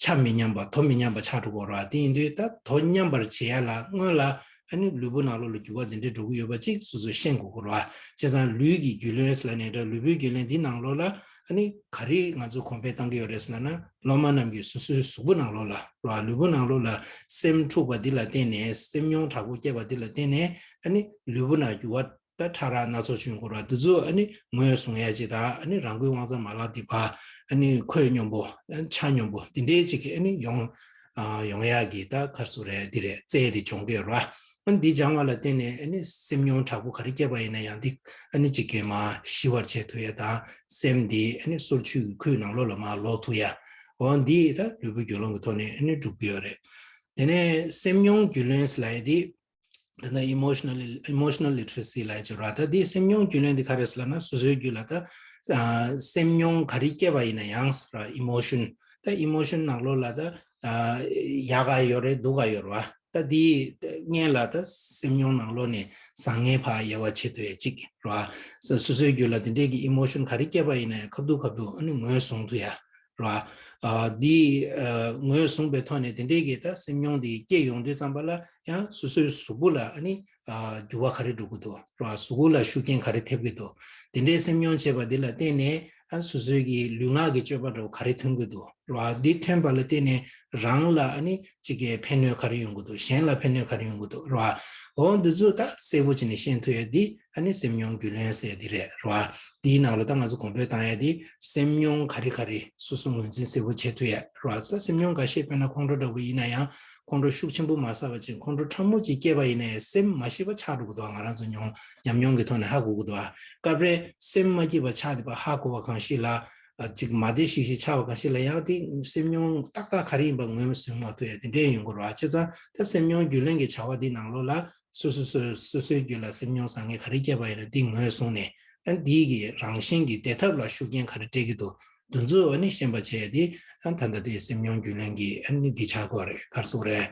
ཆ་མི་མཉམ་པ་དོ་མི་མཉམ་པ་ཆགས་འགྲོ་གི་ཡོད་ར། དེ་ཡིན་དུས་ད་དོ་མཉམ་པར་བྱེད་ཡ་ལ་སྔོན་ལ་ཨ་ནི་ལུས་པོ་ནང་ལོགས་ལ་འགྱུར་བ་འདི་འདྲ་འགྲོ་གི་ཡོད་པ་ཅིག་སོ་སོས་ཤེས་དགོས་ཀྱི་རེད་བ། བྱས་ཙང་ལུས་ཀྱི་རྒྱུས་ལོན་ཟེར་ལབ་ནའི་འདྲ། ལུས་པོའི་རྒྱུས་ལོན་འདི་ནང་ལོགས་ལ་ཨ་ནི་ག་རེ་ང་ཚོས་གོང་འཕེལ་བཏང་གི་ཡོད་རེད་ཟེར་ན། སློབ་མ་རྣམས་ཀྱིས་སོ་སོའི་གཟུགས་པོ་ནང་ལོགས་ལ་རེད་བ། ལུས་པོ་ནང་ལོགས་ལ་སེམས་འཁྲུགས་པ་འདི་ལ་བརྟེན་ནས་སེམས་མྱོང་དྲག་པོ་སྐྱེས་པ་འདི་ལ་བརྟེན་ནས་ཨ་ནི་ལུས་པོ་ནང་འགྱུར་བ་ད་ཕྲ་རགས་སྣ་ཚོགས་བྱུང་གི་ཡོད་རེད་བ། འདི་ཚོ་ཨ་ནི་ངོས་བཟུང་ཡ་ཅིག་དང་ཨ་ནི་རང་འགུལ་དབང་རྩ་མ་ལག་འདི་ཕར་ཨ་ནི་ཁོད་སྙོམས་པོ་ཆ་སྙོམས་པོ་འདི་འདྲའི་ཅིག་གི་ཨ་ནི་ཡོང་ཨ་ཡོང་ཡ་གི་ད་ག་རེ་ཟེར་རེད། འདི་རེད། རྩལ་འདི་སྦྱོང་གི་ཡོད་རེད་བ། ཨ་ནི་འདི་སྦྱང་བ་ལ་བརྟེན་ནས་ཨ་ནི་སེམས་མྱོང་དྲག་པོ་ག་རེ་སྐྱེས་པ་ཡིན་ན་ཡང་འདི་ཨ་ནི་ཅིག་གི་མར་ཞི་བར་བྱེད་ཐུབ་ཡ་དང་། སེམས་འདི་ཨ་ནི་སོར་ཆུད་ཀྱི་ཁུལ་ནང་ལོགས་ལ་མར་ལོག་ཐུབ་ཡ། འོ་འདི་ད་ལུས་པོ་རྒྱུས་ལོན་གྱི་ཐོག་ནས་ཨ་ནི་འགྲུབ་ཀྱི་ཡོད་རེད། དེ་ནས་སེམས་མྱོང་རྒྱུས་ལོན་ཟེར་ལབ་ཡ་འདི། ད་ལྟ་emotional emotional literacy ལབ་ཡ་ཅིག་ར། ད་འདི་སེམས་མྱོང་རྒྱུས་ལོན་འདི་ག་རེ་ཟེར་ལབ་ན། སོ་སོའི་རྒྱུད་ལ་ད་ཨ་སེམས་མྱོང་ག་རེ་སྐྱེས་པ་ཡིན་ན་ཡང་ར། emotion ད་emotion ནང་ལོགས་ལ་ད་ཨ་ཡག་ག་ཡོད་རེད། སྡུག་ག་ཡོད་རེད་བ། ད་འདི་སྔོན་ལ་ད་སེམས་མྱོང་ནང་ལོགས་ནས་བཟང་ངན་ཕར་དབྱེ་བ་ཕྱེ་ཐུབ་ཡ་ཅིག་ར། སོ་སོ་སོའི་རྒྱུད་ལ་འདི་འདྲའི་གི་emotion ག་རེ་སྐྱེས་པ་ཡིན་ན་ཡང་ཁ་ཐུག་ཁ་ཐུག་ཨ་ནི་ངོས་བཟུང་ཐུབ་ཡ། ར། ཨ་འདི་ཨ་ངོས་བཟུང་པའི་ཐོག་ནས་དེ་འདྲའི་གི་ད་སེམས་མྱོང་འདི་སྐྱེ་ཡོང་དུས་ཙམ་པ་ལ་ཡང་སོ་སོའི་གཟུགས་པོ་ལ་ཨ་ནི་ཨ་འགྱུར་བ་ག་རེ་འགྲོ་གི་འདུག་ར། གཟུགས་པོ་ལ་ཤུགས་རྐྱེན་ག་རེ་ཐེབས་ཀྱི་འདུག་དེ་འདྲའི་སེམས་མྱོང་བྱས་པ་འདི་ལ་བརྟེན་ནས་ཨ་སོ་སོའི་གི་ལུས་ངག་གི་སྤྱོད་པ་འདྲ་བོ་ག་རེ་ཐོན་གྱི་འདུག་ར། འདི་ཐོན་པ་ལ་བརྟེན་ནས་རང་ལ་ཨ་ནི་གཅིག་གི་ཕན་གནོད་ག་རེ་ཡོང་གི་འདུག་གཞན་ལ་ཕན་གནོད་ག་རེ་ཡོང་གི་འདུག་ར། འོ་འདི་ཚོ་ད་གསལ་པོ་བྱས་ནས་ཤེས་ཐུབ་ཡ་འདི་ཨ་ནི་སེམས་མྱོང་རྒྱུས་ལོན་ཟེར་ཡ་འདི་རེད་ར། དེའི་ནང་ལ་ད་ང་ཚོ་གོང་འཕེལ་བཏང་ཡ་དེ་སེམས་མྱོང་ག་རེ་ག་རེ་སོ་སོ་ངོས་འཛིན་གསལ་པོ་བྱེད་ཐུབ་ཡ་རེད་བ། ས་སེམས་མྱོང་འགའ་ཤས་དཔེར་ན་ཁོང་ཁྲོ་འདྲ་པོ་ཡིན་ན་ཡང་ཁོང་ཁྲོ་ཤུགས་ཆེན་པོ་མ་ཟ་བ་ཅིག་ཁོང་ཁྲོ་ཕྲ་མོ་ཅིག་སྐྱེས་པ་ཡིན་ན་ཡང་སེམས་མ་ཤེས་པ་ཆགས་འགྲོ་གི་འདུག་ང་རང་ཚོ་མྱོང་ཉམས་མྱོང་གི་ཐོག་ནས་ཧ་གོ་གི་འདུག་བ། སྐབས་རེ་སེམས་མ་སྐྱིད་པ་ཆགས་བསྡད་པ་ཧ་གོ་བ་གང་ཞིག་ལ་ཨ་ཅིག་མ་བདེ་ཤིག་ཤིག་ཆགས་པ་གང་ཞིག་ལ་ཡང་དེ་སེམས་མྱོང་ཏག་ཏག་ག་རེ་ཡིན་པ་ངོས་ཟིན་མ་ཐུབ་ཡ་དེ་འདྲས་ཡོང་གི་རེད་བ། བྱས་ཙང་ད་སེམས་མྱོང་རྒྱུས་ལོན་གྱི་བྱ་བ་འདི་ནང་ལོགས་ལ། སོ་སོ་སོ་སོ་སོའི་རྒྱུད་ལ་སེམས་མྱོང་བཟང་ངན་ག་རེ་སྐྱེས་པ་ཡིན་ན་འདི་ངོས་བཟུང་ནས་ཨ་འདིའི་གི་རང་བཞིན་གྱི་བདེ་ཐབས་ལ་ཤུགས་རྐྱེན་ག་རེ་སྤྲད་ཀྱི་འདུག་འདི་ཚོ་ཨ་ནི་ཤེས་པ་བྱས་ཏེ་ཨ་ད་ལྟ་དེ་སེམས་མྱོང་རྒྱུས་ལོན་གྱི་ཨ་ནི་འདི་ཆགས་དགོས་རེད། ག་རེ་ཟེར་དགོས་རེད།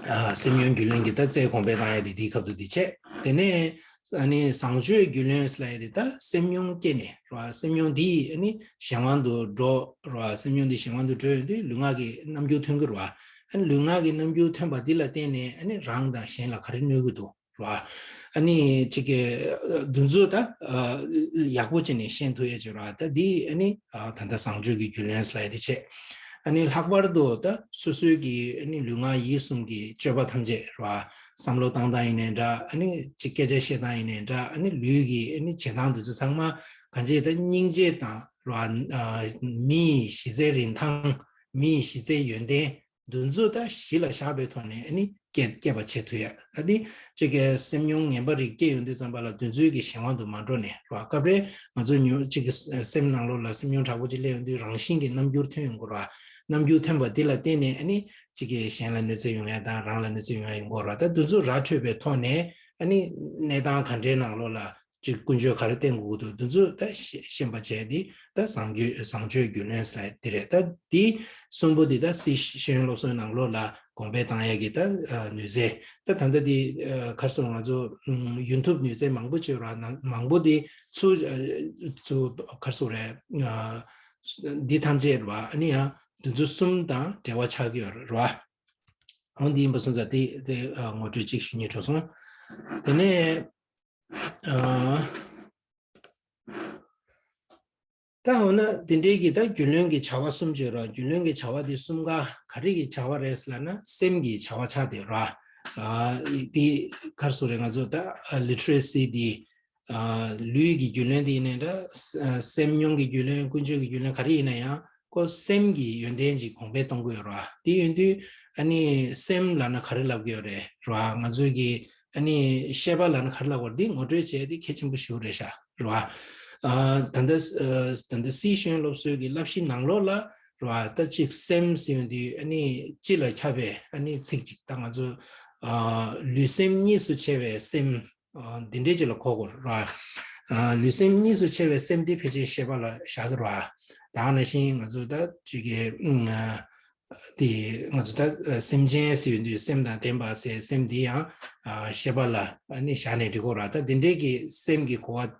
ཨ་སེམས་མྱོང་རྒྱུས་ལོན་གྱི་ད་རྩལ་གོང་འཕེལ་བཏང་ཡ་དེ་འདིའི་སྐབས་དུ་འདི་བྱས། དེ་ནས་ཨ་ནི་བཟང་སྤྱོད་རྒྱུས་ལོན་ཟེར་ཡ་དེ་ད་སེམས་མྱོང་སྐྱེས་ནས་རེད་བ། སེམས་མྱོང་འདི་ཨ་ནི་གཞན་དབང་དུ་འགྲོ་རེད་བ། སེམས་མྱོང་འདི་གཞན་དབང་དུ་འགྲོ་ཡོང་དུས་ལུས་ངག་གི་རྣམ་འགྱུར་ཐོན་གྱི་རེད་བ། ཨ་ནི་ལུས་ངག་གི་རྣམ་འགྱུར་ཐོན་པ་འདི་ལ་བརྟེན་ནས་ཨ་ནི་རང་དང་གཞན་ལ་ག་རེ་གནོད་ཀྱི་འདུག་ར། ཨ་ནི་ཅིག་གི་འདི་ཚོ་ད་ཡག་པོ་བྱས་ནས་ཤེས་ཐུབ་ཡ་ཅིག་ར། ད་འདི་ཨ་ནི་ད་ལྟ་བཟང་སྤྱོད་ཀྱི་རྒྱུས་ལོན་ལབ་ཡ་དེ་བྱས། ཨ་ནི་ལྷག་པར་དུ་ད་སོ་སོའི་གི་ཨ་ནི་ལུས་ངག་ཡིད་གསུམ་གྱི་སྤྱོད་པ་ཐམས་ཅད་ར། བསམ་བློ་བཏང་སྟངས་ཡིན་ནའི་འདྲ། ཨ་ནི་ཅིག་སྐད་ཆ་བཤད་སྟངས་ཡིན་ནའི་འདྲ། ཨ་ནི་ལུས་ཀྱི་ཨ་ནི་བྱེད་སྟངས་འདི་ཚོ་ཚང་མ་གང་ཅི་ད་སྙིང་རྗེ་དང་ར། མི་ཡི་གཞི་རྩའི་རིན་ཐང་། མི་ཡི་གཞི་རྩའི་ཡོན་ཏན་འདི་ཚོ་ད་གཞི་ལ་བཞག་པའི་ཐོག་ནས་ཨ་ནི་སྐྱེ་སྐྱེ་བ་བྱེད་ཐུབ་ཡ། ད་འདི་ཅིག་གི་སེམས་མྱོང་ངན་པ་རིགས་སྐྱེ་ཡོང་དུས་ཙམ་པ་ལ་འདི་ཚོའི་གི་གཞན་དབང་དུ་མ་འགྲོ་ནས་ར། སྐབས་རེ་ང་ཚོ་ཉོ་ཅིག་གི་སེམས་ནང་ལོགས་ལ་སེམས་མྱོང་དྲག་པོ་ཅིག་སླེབས་ཡོང་དུས་རང་བཞིན་གྱི་རྣམ་འགྱུར་ཐོན་ཡོང་གི་ར། རྣམ་འགྱུར་ཐོན་པ་འདི་ལ་བརྟེན་ནས་ཨ་ནི་ཅིག་གི་གཞན་ལ་གནོད་འཚེ་ཡོང་ཡ་དང་རང་ལ་གནོད་འཚེ་ཡོང་ཡ་ཡོང་གི་ར། ད་འདི་ཚོ་ར་འཕྲོད་པའི་ཐོག་ནས་ཨ་ནི་གནས་སྟངས་ག་འདྲའི་ནང་ལོགས་ལ་ཅིག་ཀུན་སྤྱོད་ག་རེ་བསྟེན་དགོས་ཀྱི་འདུག་འདི་ཚོ་ད་ཤེས་ཤེས་པ་བྱས་ཏེ་ད་བཟང་སྤྱོད་བཟང་སྤྱོད་རྒྱུས་ལོན་ཟེར་ཡ་དེ་རེད། ད་འདི་གསུམ་པོ་འདི་ད་སྲིད་ཤེས་ཡོན་སློབ་གསོའི་ནང་ལོགས་ལ་གོང་འཕེལ་བཏང་ཡ་གི་ད་ནུས་རྩལ། ད་ད་ལྟ་འདི་ག་རེ་ཟེར་ང་ཚོ་ཡོང་ཐབས་ནུས་རྩལ་མང་པོ་བྱོས་ར། ནང་མང་པོ་འདི་ཚུར་ཚུར་ག་རེ་ཟེར་རེད། འདི་ཐམས་ཅད་ར་ཨ་ནི་ཡང་འདི་ཚོ་གསུམ་དང་འབྲེལ་བ་ཆགས་ཀྱི་ཡོད་རེད་ར། འོ་འདི་ཡིན་པ་སོང་ཙང་དེ་དེ་ངོ་སྤྲོད་ཅིག་ཞུ་སྙིང་བྲོ་སོང་། དེ་ནས་ཨ། ད་འོ་ན་དེ་འདྲའི་གི་ད་རྒྱུས་ལོན་གྱི་བྱ་བ་གསུམ་བརྗོད་ར། རྒྱུས་ལོན་གྱི་བྱ་བ་དེ་གསུམ་ཀ་ག་རེ་གི་བྱ་བ་རེད་ཟེར་ལབ་ན་སེམས་ཀྱི་བྱ་བ་ཆགས་བསྡད་ར། ཨ་དེ་ག་རེ་ཟེར་རེད། ང་ཚོ་ད་ལི་ཊི་རེ་སི་དེ་ཨ་ལུས་ཀྱི་རྒྱུས་ལོན་དེ་ཡིན་ནའི་འདྲ། ཨ་སེམས་མྱོང་གི་རྒྱུས་ལོན། ཀུན་སྤྱོད་ཀྱི་རྒྱུས་ལོན་ག་རེ་ཡིན་ན་ཡང་ཁོ་སེམས་ཀྱི་ཡོན་ཏན་ཅིག་གོང་འཕེལ་གཏོང་གི་ཡོད་ར། དེ་ཡིན་དུས་ཨ་ནི་སེམས་ལབ་ན་ག་རེ་ལབ་ཀྱི་ཡོད་རེད་ར། ང་ཚོས་ཀྱི་ཨ་ནི་ཤེས་པ་ལབ་ན་ག་རེ་ལབ་དགོས་རེད། འདི་ངོ་སྤྲོད་བྱས་ཏེ་གལ་ཆེན་པོ་ཞིག་རེད་ཤག་ར། ཨ་ད་ལྟ་ཨ་ད་ལྟ་སྲིད་ཤེས་ཡོན་སློབ་གསོའི་གི་བསླབ་གཞི་ནང་ལོགས་ལ་ར། ད་ཅིག་སེམས་ཟེར་ཡོང་དུས་ཨ་ནི་སྤྱི་ལ་ཁྱབ་པའི་ཨ་ནི་ཚིག་ཅིག་ད་ང་ཚོ་ཨ་ལུས་སེམས་གཉིས་སུ་ཕྱེ་བའི་སེམས། ཨ་འདི་འདྲའི་ཅིག་ལ་གོ་དགོས་ར། ཨ་ལུས་སེམས་གཉིས་སུ་ཕྱེ་བའི་སེམས་དེ་ཕལ་ཆེར་ཤེས་པ་ལ་བཞག་གི་ར། ད་ག་ནང་བཞིན་ང་ཚོ་ད་ཅིག་གི་ཨ་དེ་ང་ཚོ་ད་སེམས་ཅན་ཟེར་ཡོང་དུས་སེམས་དང་ལྡན་པ་ཟེར་སེམས་དེ་ཡང་ཨ་ཤེས་པ་ལ་ཨ་ནི་བཞག་ནས་འགྲིག་གོ་ར། ད་དེ་འདྲའི་གི་སེམས་ཀྱི་གོ་བ་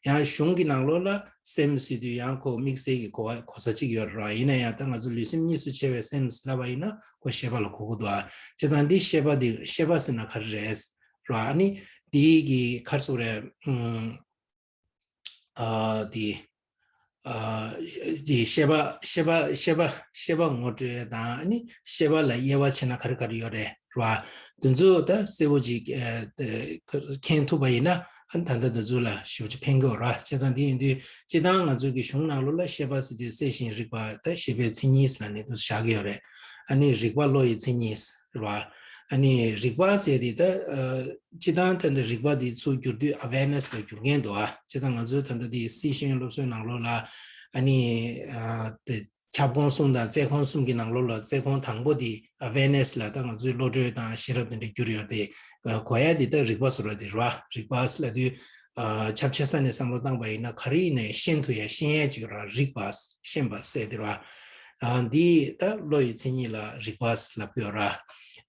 ཡང་གཞུང་གི་ནང་ལོགས་ལ་སེམས་ཟེར་དུས་ཡང་ཁོ་དམིགས་བསལ་གྱི་གོ་བ་གོ་ས་གཅིག་ཡོད་ར། ཡིན་ན་ཡང་ད་ང་ཚོ་ལུས་སེམས་གཉིས་སུ་ཕྱེ་བའི་སེམས་ལབ་པ་ཡིན་ན་ཁོ་ཤེས་པ་ལ་གོ་གི་འདུག་ཨ། བྱས་ཙང་འདི་ཤེས་པ་འདི་ཤེས་པ་ཟེར་ན་ག་རེ་རེད་ར། ཨ་ནི་འདི་གི་ག་རེ་ཟེར་རེད། ཨ་འདི་ཨ་འདི་ཤེས་པ་ཤེས་པ་ཤེས་པ་ཤེས་པ་ངོ་སྤྲོད་དང་ཨ་ནི་ཤེས་པ་ལ་དབྱེ་བ་ཕྱེ་ན་ག་རེ་ག་རེ་ཡོད་རེད་ར། འདི་ཚོ་ད་གསལ་བོ་ཅིག་ཨ་མཁྱེན་ཐུབ་པ་ཡིན་ན་ཨ་ནི་ད་ལྟ་འདི་ཚོ་ལ་ཞེ་པོ་ཅིག་ཕན་གྱི་ཡོད་ར། བྱས་ཙང་འདི་ཡིན་དུས་སྤྱིར་བཏང་ང་ཚོ་གི་གཞུང་ནང་ལོགས་ལ་ཤེས་པ་ཟེར་དུས་གསལ་ཞིང་རིག་པ་ད་ཤེས་པའི་མཚན་ཉིད་ཟེར་ནས་འདུག་བཞག་གི་ཡོད་རེད། ཨ་ནི་རིག་པ་བློ་ཡི་མཚན་ཉིད་རེད་བ། ཨ་ནི་རིག་པ་ཟེར་དེ་ད་ཨ་སྤྱིར་བཏང་ད་འདི་རིག་པ་འདི་ཚུར་བསྒྱུར་དུས་ཨ་ཝེར་ནེ་སི་ལ་བསྒྱུར་མཁན་འདུག་ཨ། བྱས་ཙང་ང་ཚོའི་ད་ལྟ་འདི་སྲིད་ཤེས་ཡོན་སློབ་གསོའི་ནང་ལོགས་ལ་ཨ་ནི་ཨ་དེ་ཁྱབ་ཁོངས་གསུམ་དང་བཙལ་ཁོངས་གསུམ་གྱི་ནང་ལོགས་ལ་བཙལ་ཁོངས་དང་པོ་འདི་ཨ་ཝེར་ནེ་སི་ལ་ད་ང་ཚོའི་བློ་གྲོས་དང་ཤེས་རབ་དེ་འདྲ་བསྒྱུར་ཡོད་དེ། ཨ་གོ་ཡ་འདི་ད་རིག་པ་ཟེར་བ་འདི་རེད་བ། རིག་པ་ཟེར་ལབ་དུས་ཨ་ཁྱབ་ཆེ་ས་ནས་བསམ་བློ་བཏང་པ་ཡིན་ན་ག་རེ་ཡིན་ནའི་ཤེས་ཐུབ་ཡ་ཤེས་ཡ་ཅིག་ར། རིག་པ་ཤེས་པ་ཟེར་དེ་ར། ཨ་འདི་ད་བློ་ཡི་མཚན་ཉིད་ལ་རིག་པ་ལབ་ཀྱི་ཡོད་ར།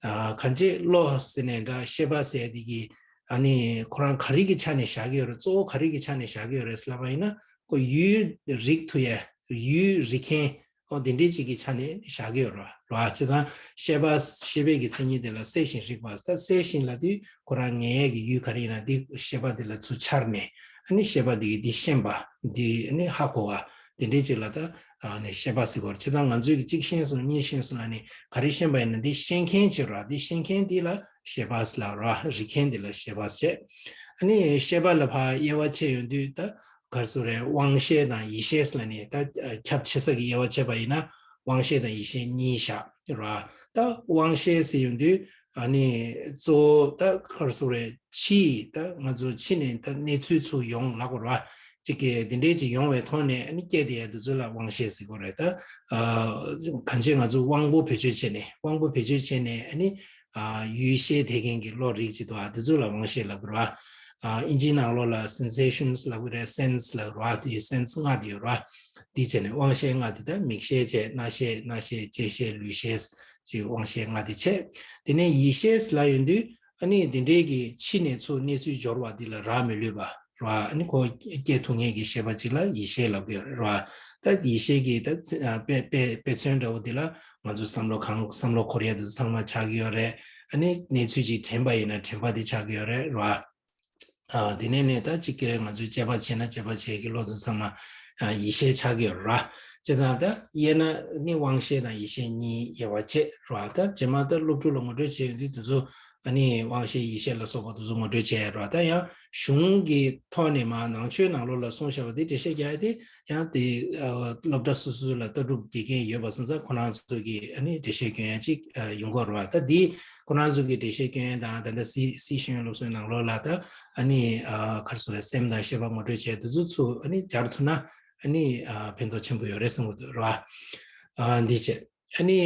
ཨ་གང་ཅི་བློ་ཟེར་ནས་འདྲ་ཤེས་པ་ཟེར་དེ་གི་ཨ་ནི་ཁོ་རང་ག་རེ་གི་ཆ་ནས་བཞག་གི་ཡོད་རེད། གཙོ་བོ་ག་རེ་གི་ཆ་ནས་བཞག་གི་ཡོད་རེད་ཟེར་ལབ་པ་ཡིན་ན་ཁོ་ཡུལ་རིག་ཐུབ་ཡ་ཡུལ་རིག་མཁན། ཨོ་དེ་འདྲའི་ཅིག་གི་ཆ་ནས་བཞག་གི་ཡོད་རེད་བ། བྱས་ཙང་ཤེས་པ་ཤེས་པའི་གི་མཚན་ཉིད་དེ་ལ་གསལ་ཞིང་རིག་པ་ཟེར། ད་གསལ་ཞིང་ལབ་དུས་ཁོ་རང་ངེས་ཡས་ཀྱི་ཡུལ་ག་རེ་ཡིན་ན་འདི་ཤེས་པ་དེ་ལ་ཚུར་འཆར་ནས་ཨ་ནི་ཤེས་པ་དེ་གི་འདི་ཤེས་པ་འདི་ཨ་ནི་ཧ་གོ་བ་དེ་འདྲའི་ཅིག་ལ་ད་ཨ་ནི་ཤེས་པ་ཟེར་གོ་རེད། བྱས་ཙང་ང་ཚོས་ཀྱི་གཅིག་ཤེས་སོང་གཉིས་ཤེས་སོང་ལབ་ནས་ག་རེ་ཤེས་པ་ཡིན་ན་འདི་ཤེས་མཁན་ཅིག་རེད་བ། འདི་ཤེས་མཁན་འདི་ལ་ཤེས་པ་ཟེར་ལབ་རེད་བ། རིག་མཁན་འདི་ལ་ཤེས་པ་ཟེར། ཨ་ནི་ཤེས་པ་ལ་ཕར་དབྱེ་བ་ཕྱེ་ཡོང་དུས་ད། ག་རེ་ཟེར་རེད། དབང་ཤེས་དང་ཡིད་ཤེས་ལབ་ནས་ད་ཁྱབ་ཆེ་ས་གི་དབྱེ་བ་ཕྱེ་བ་ཡིན་ན་དབང་ཤེས་དང་ཡིད་ཤེས་གཉིས་བཞག་ར། ད་དབང་ཤེས་ཟེར་ཡོང་དུས་ཨ་ནི་གཙོ་བོ་ད་ག་རེ་ཟེར་རེད། ཕྱི་ད་ང་ཚོ་ཕྱི་ནས་ད་གནས་ཚུལ་ཚུར་ཡོང་ལབ་དགོས་ར། ཅིག་གི་འདི་འདྲས་ཅིག་ཡོང་བའི་ཐོག་ནས་ཨ་ནི་སྐྱེ་དེ་ཡ་འདི་ཚོ་ལ་དབང་ཤེས་ཟེར་དགོས་རེད། ད་གང་ཅི་ང་ཚོ་དབང་པོ་བེད་སྤྱོད་བྱས་ནས་དབང་པོ་བེད་སྤྱོད་བྱས་ནས་ཨ་ནི། ཨ་ཡུལ་ཤེས་ཐེག་མཁན་གྱི་བློ་རིག་ཅིག་འདུག་ཨ། དེ་ཚོ་ལ་དབང་ཤེས་ལབ་དགོས་རེད་བ། ཨ་ཨིན་ཇིའི་ནང་ལོགས་ལ་སེན་སེ་ཤན་ལབ་ཀྱི་རེད། སེན་སི་ལབ་དགོས་རེད་བ། དེ་སེན་སི་ལྔ་དེ་ཡོད་རེད་བ། དེ་བྱས་ནས་དབང་ཤེས་ལྔ་དེ་ད་མིག་ཤེས་བྱས། རྣ་ཤེས། སྣ་ཤེས། ལྕེ་ཤེས། ལུས་ཤེས་ཀྱི་དབང་ཤེས་ལྔ་དེ་བྱས། དེ་ནས་ཡིད་ཤེས་ལབ་ཡོང་དུས་ཨ་ནི་དེ་འདྲའི་གི་ཕྱི་ནས་ཚུར་གནས་ཚུལ་འབྱོར་བ་དེ་ལ་རག་མི་ལུས་པ། རེད་བ། ཨ་ནི་ཁོ་སྐྱེ་ཐུབ་མཁན་གྱི་ཤེས་པ་ཅིག་ལ་ཡིད་ཤེས་ལབ་ཀྱི་ཡོད་རེད་བ། ད་ཡིད་ཤེས་ཀྱི་ད་ཚེ་ཨ་དཔེ་དཔེ་དཔེ་མཚོན་འདྲ་བོ་འདི་ལ་ང་ཚོ་བསམ་བློ་གང་བསམ་བློ་འཁོར་ཡ་དེ་ཚང་མ་ཆགས་ཀྱི་ཡོད་རེད། ཨ་ནི་གནས་ཚུལ་ཅིག་དྲན་པ་ཡིན་ན་དྲན་པ་དེ་ཆགས་ཀྱི་ཡོད་རེད་རེད་བ། ཨ་དེ་ནས་ནས་ད་ཅིག་གི་ང་ཚོས་དཔྱད་པ་བྱས་ན་དཔྱད་པ་བྱས་ཀྱི་བློ་དང་ཚང་མ་ཨ་ཡིད་ཤེས་ཆགས་ཀྱི་ཡོད་ར། བྱས་ཙང་ད་དབྱེ་ན་ནི་དབང་ཤེས་དང་ཡིད་ཤེས་གཉིས་དབྱེ་བ་ཕྱེ་ར། ད་རྗེས་མ་ད་སློབ་ཕྲུག་ལ་ངོ་སྤྲོད་བྱས་ཡོང་དུས་དེ་ཚོ་ཨ་ནི་དབང་ཤེས་ཡིད་ཤེས་ལ་སོགས་པ་དེ་ཚོ་ངོ་སྤྲོད་བྱས་ར། ད་ཡང་གཞུང་གི་ཐོག་ནས་མ་ནང་ཆོས་ནང་ལོགས་ལ་གསུངས་བཞག་པ་དེ་འགྲེལ་བཤད་རྒྱག་ཡ་དེ་ཡང་དེ་ཨ་སློབ་གྲྭ་སོ་སོ་ལ་ལྟ་གྲུབ་དགེ་རྒན་ཡོད་པ་སོང་ཙང་ཁོ་རང་ཚོ་གི་ཨ་ནི་འགྲེལ་བཤད་སྐྱོན་ཡ་ཅིག་ཨ་ཡོང་གི་ཡོད་ར། ད་དེ་ཁོ་རང་ཚོ་གི་འགྲེལ་བཤད་སྐྱོན་དང་ད་ལྟ་སི་སི་ཤེས་ཡོན་སློབ་གསོའི་ནང་ལོགས་ལ་ད་ཨ་ནི་ཨ་ག་རེ་ཟེར་རེད། སེམས་དང་ཤེས་པ་ངོ་སྤྲོད་བྱས་དེ་ཚོ་ཚུར་ཨ་ནི་སྦྱར་ཐུབ་ན་ཨ་ནི་ཨ་ཕན་ཐོགས་ཆེན་པོ་ཡོད་རེད་བསམ་གྱི་འདུག་ར། ཨ་འདི་བྱས་ཨ་ནི་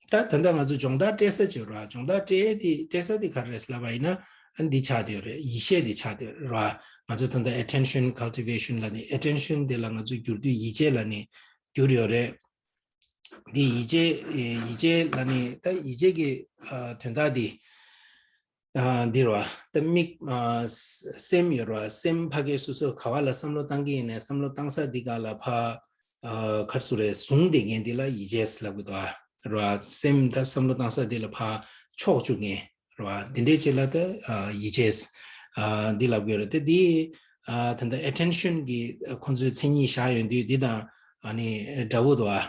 ད་ད་ལྟ་ང་ཚོ་སྦྱོང་བརྡར་སྤྲད་ས་ཅིག་ཡོད་ར། སྦྱོང་བརྡར་སྤྲད་དེ་སྤྲད་ས་དེ་ག་རེ་རེད་ལབ་པ་ཡིན་ན་ཨ་ནི་འདི་ཆགས་བསྡད་ཡོད་རེད། ཡིད་ཤེས་དེ་ཆགས་བསྡད་ཡོད་ར། ང་ཚོ་ད་ལྟ་attention cultivation ལབ་ནས་attention དེ་ལ་ང་ཚོ་བསྒྱུར་དུས་ཡིད་བྱེད་ལབ་ནས་བསྒྱུར་ཡོད་རེད། འདི་ཡིད་བྱེད་ཡིད་བྱེད་ལ་ནི་ད་ཡིད་བྱེད་ཀྱི་ཨ་དོན་དག་འདི་ཨ་འདི་རེད་བ། ད་མིག་ཨ་སེམས་ཡོད་རེད་བ། སེམས་ཕ་གི་སོ་སོ་ག་བ་ལ་བསམ་བློ་བཏང་གི་ཡིན་ནའི་བསམ་བློ་བཏང་ས་འདི་ག་ལ་ཕ་ཨ་ག་རེ་ཟེར་རེད། ཟུང་བསྡད་མཁན་འདི་ལ་ཡིད་བྱེད་ལབ་གི་འདུག་ཨ་རེད་བ། སེམས་ད་བསམ་བློ་བཏང་ས་འདི་ལ་ཕ་ཕྱོགས་བཅུག་མཁན་རེད་བ། འདི་འདྲའི་ཆེད་ལ་ད་ཨ་ཡིད་བྱེད་ཨ་འདི་ལབ་གི་ཡོད་རེད། ད་འདི་ཨ་ད་ལྟ་attention གི་ཁོང་ཚོའི་མཚན་ཉིད་བཞག་ཡོང་དུས་འདི་དང་ཨ་ནི་འདྲ་བོ་འདུག་ཨ།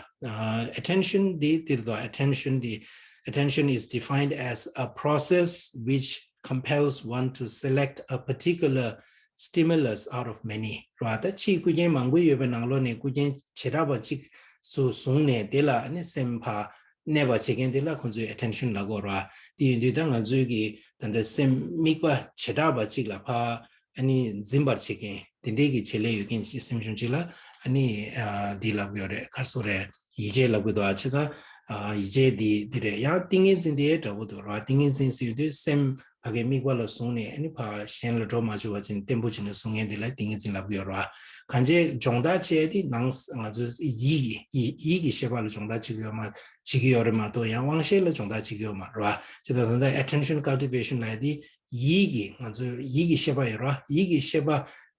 ཨ་attention འདི་འདིར་འདུག attention འདི། Attention is defined as a process which compels one to select a particular stimulus out of many. རེད་བ། ད་ཕྱིའི་རྐུ་མཁན་མང་པོ་ཡོད་པའི་ནང་ལོགས་ནས་རྐུ་མཁན་བྱེ་བྲག་པ་གཅིག་སུ་བཟུང་ནས་དེ་ལ་ཨ་ནི་སེམས་ཕར་གནས་པ་བྱེད་མཁན་དེ་ལ་ཁོང་ཚོས་attention ལབ་ཀྱི་ཡོད་རེད་བ། དེ་ཡིན་དུས་ད་ང་ཚོའི་གི་ད་ལྟ་སེམས་དམིགས་པ་བྱེ་བྲག་པ་གཅིག་ལ་ཕར་ཨ་ནི་འཛིན་པར་བྱེད་མཁན་དེ་འདྲའི་གི་བྱེད་ལས་ཡོད་མཁན་གྱི་སེམས་བྱུང་གཅིག་ལ་ཨ་ནི་ཨ་འདི་ལབ་ཀྱི་ཡོད་རེད། ག་རེ་ཟེར་རེད། ཡིད་བྱེད་ལབ་ཀྱི་འདུག་ཨ། བྱས་ཙང་ཨ་ཡིད་བྱེད་འདི་འདི་རེད། ཡང་ཏིང་ངེ་འཛིན་དེ་འདྲ་བོ་འདུག་ར། ཏིང་ངེ་འཛིན་ཟེར་དུས་སེམས་ཕ་གི་དམིགས་པ་ལ་བཟུང་ནས་ཨ་ནི་ཕར་གཞན་ལ་འགྲོ་མ་བཅུག་པ་བྱས་ནས་བརྟན་པོ་བྱས་ནས་བཟུང་མཁན་འདི་ལ་ཏིང་ངེ་འཛིན་ལབ་ཀྱི་ཡོད་ར། གང་བྱས་སྦྱོང་བརྡར་བྱས་ཏེ་ནང་ང་ཚོ་ཡིད་ཀྱི་ཡིད་ཡིད་ཀྱི་ཤེས་པ་ལ་སྦྱོང་བརྡར་བྱེད་ཀྱི་ཡོད་མ་བྱེད་ཀྱི་ཡོད་རེད་མ་གཏོགས་ཡང་དབང་ཤེས་ལ་སྦྱོང་བརྡར་བྱེད་ཀྱི་ཡོད་མ་རེད་བ། བྱས་ཙང་ད་ལྟ་attention cultivation ལབ་ཡ་དེ་ཡིད་ཀྱི་ང་ཚོའི་ཡིད་ཀྱི་ཤེས་པ་ཡོད་ར། ཡིད་ཀྱི་ཤེས་པ་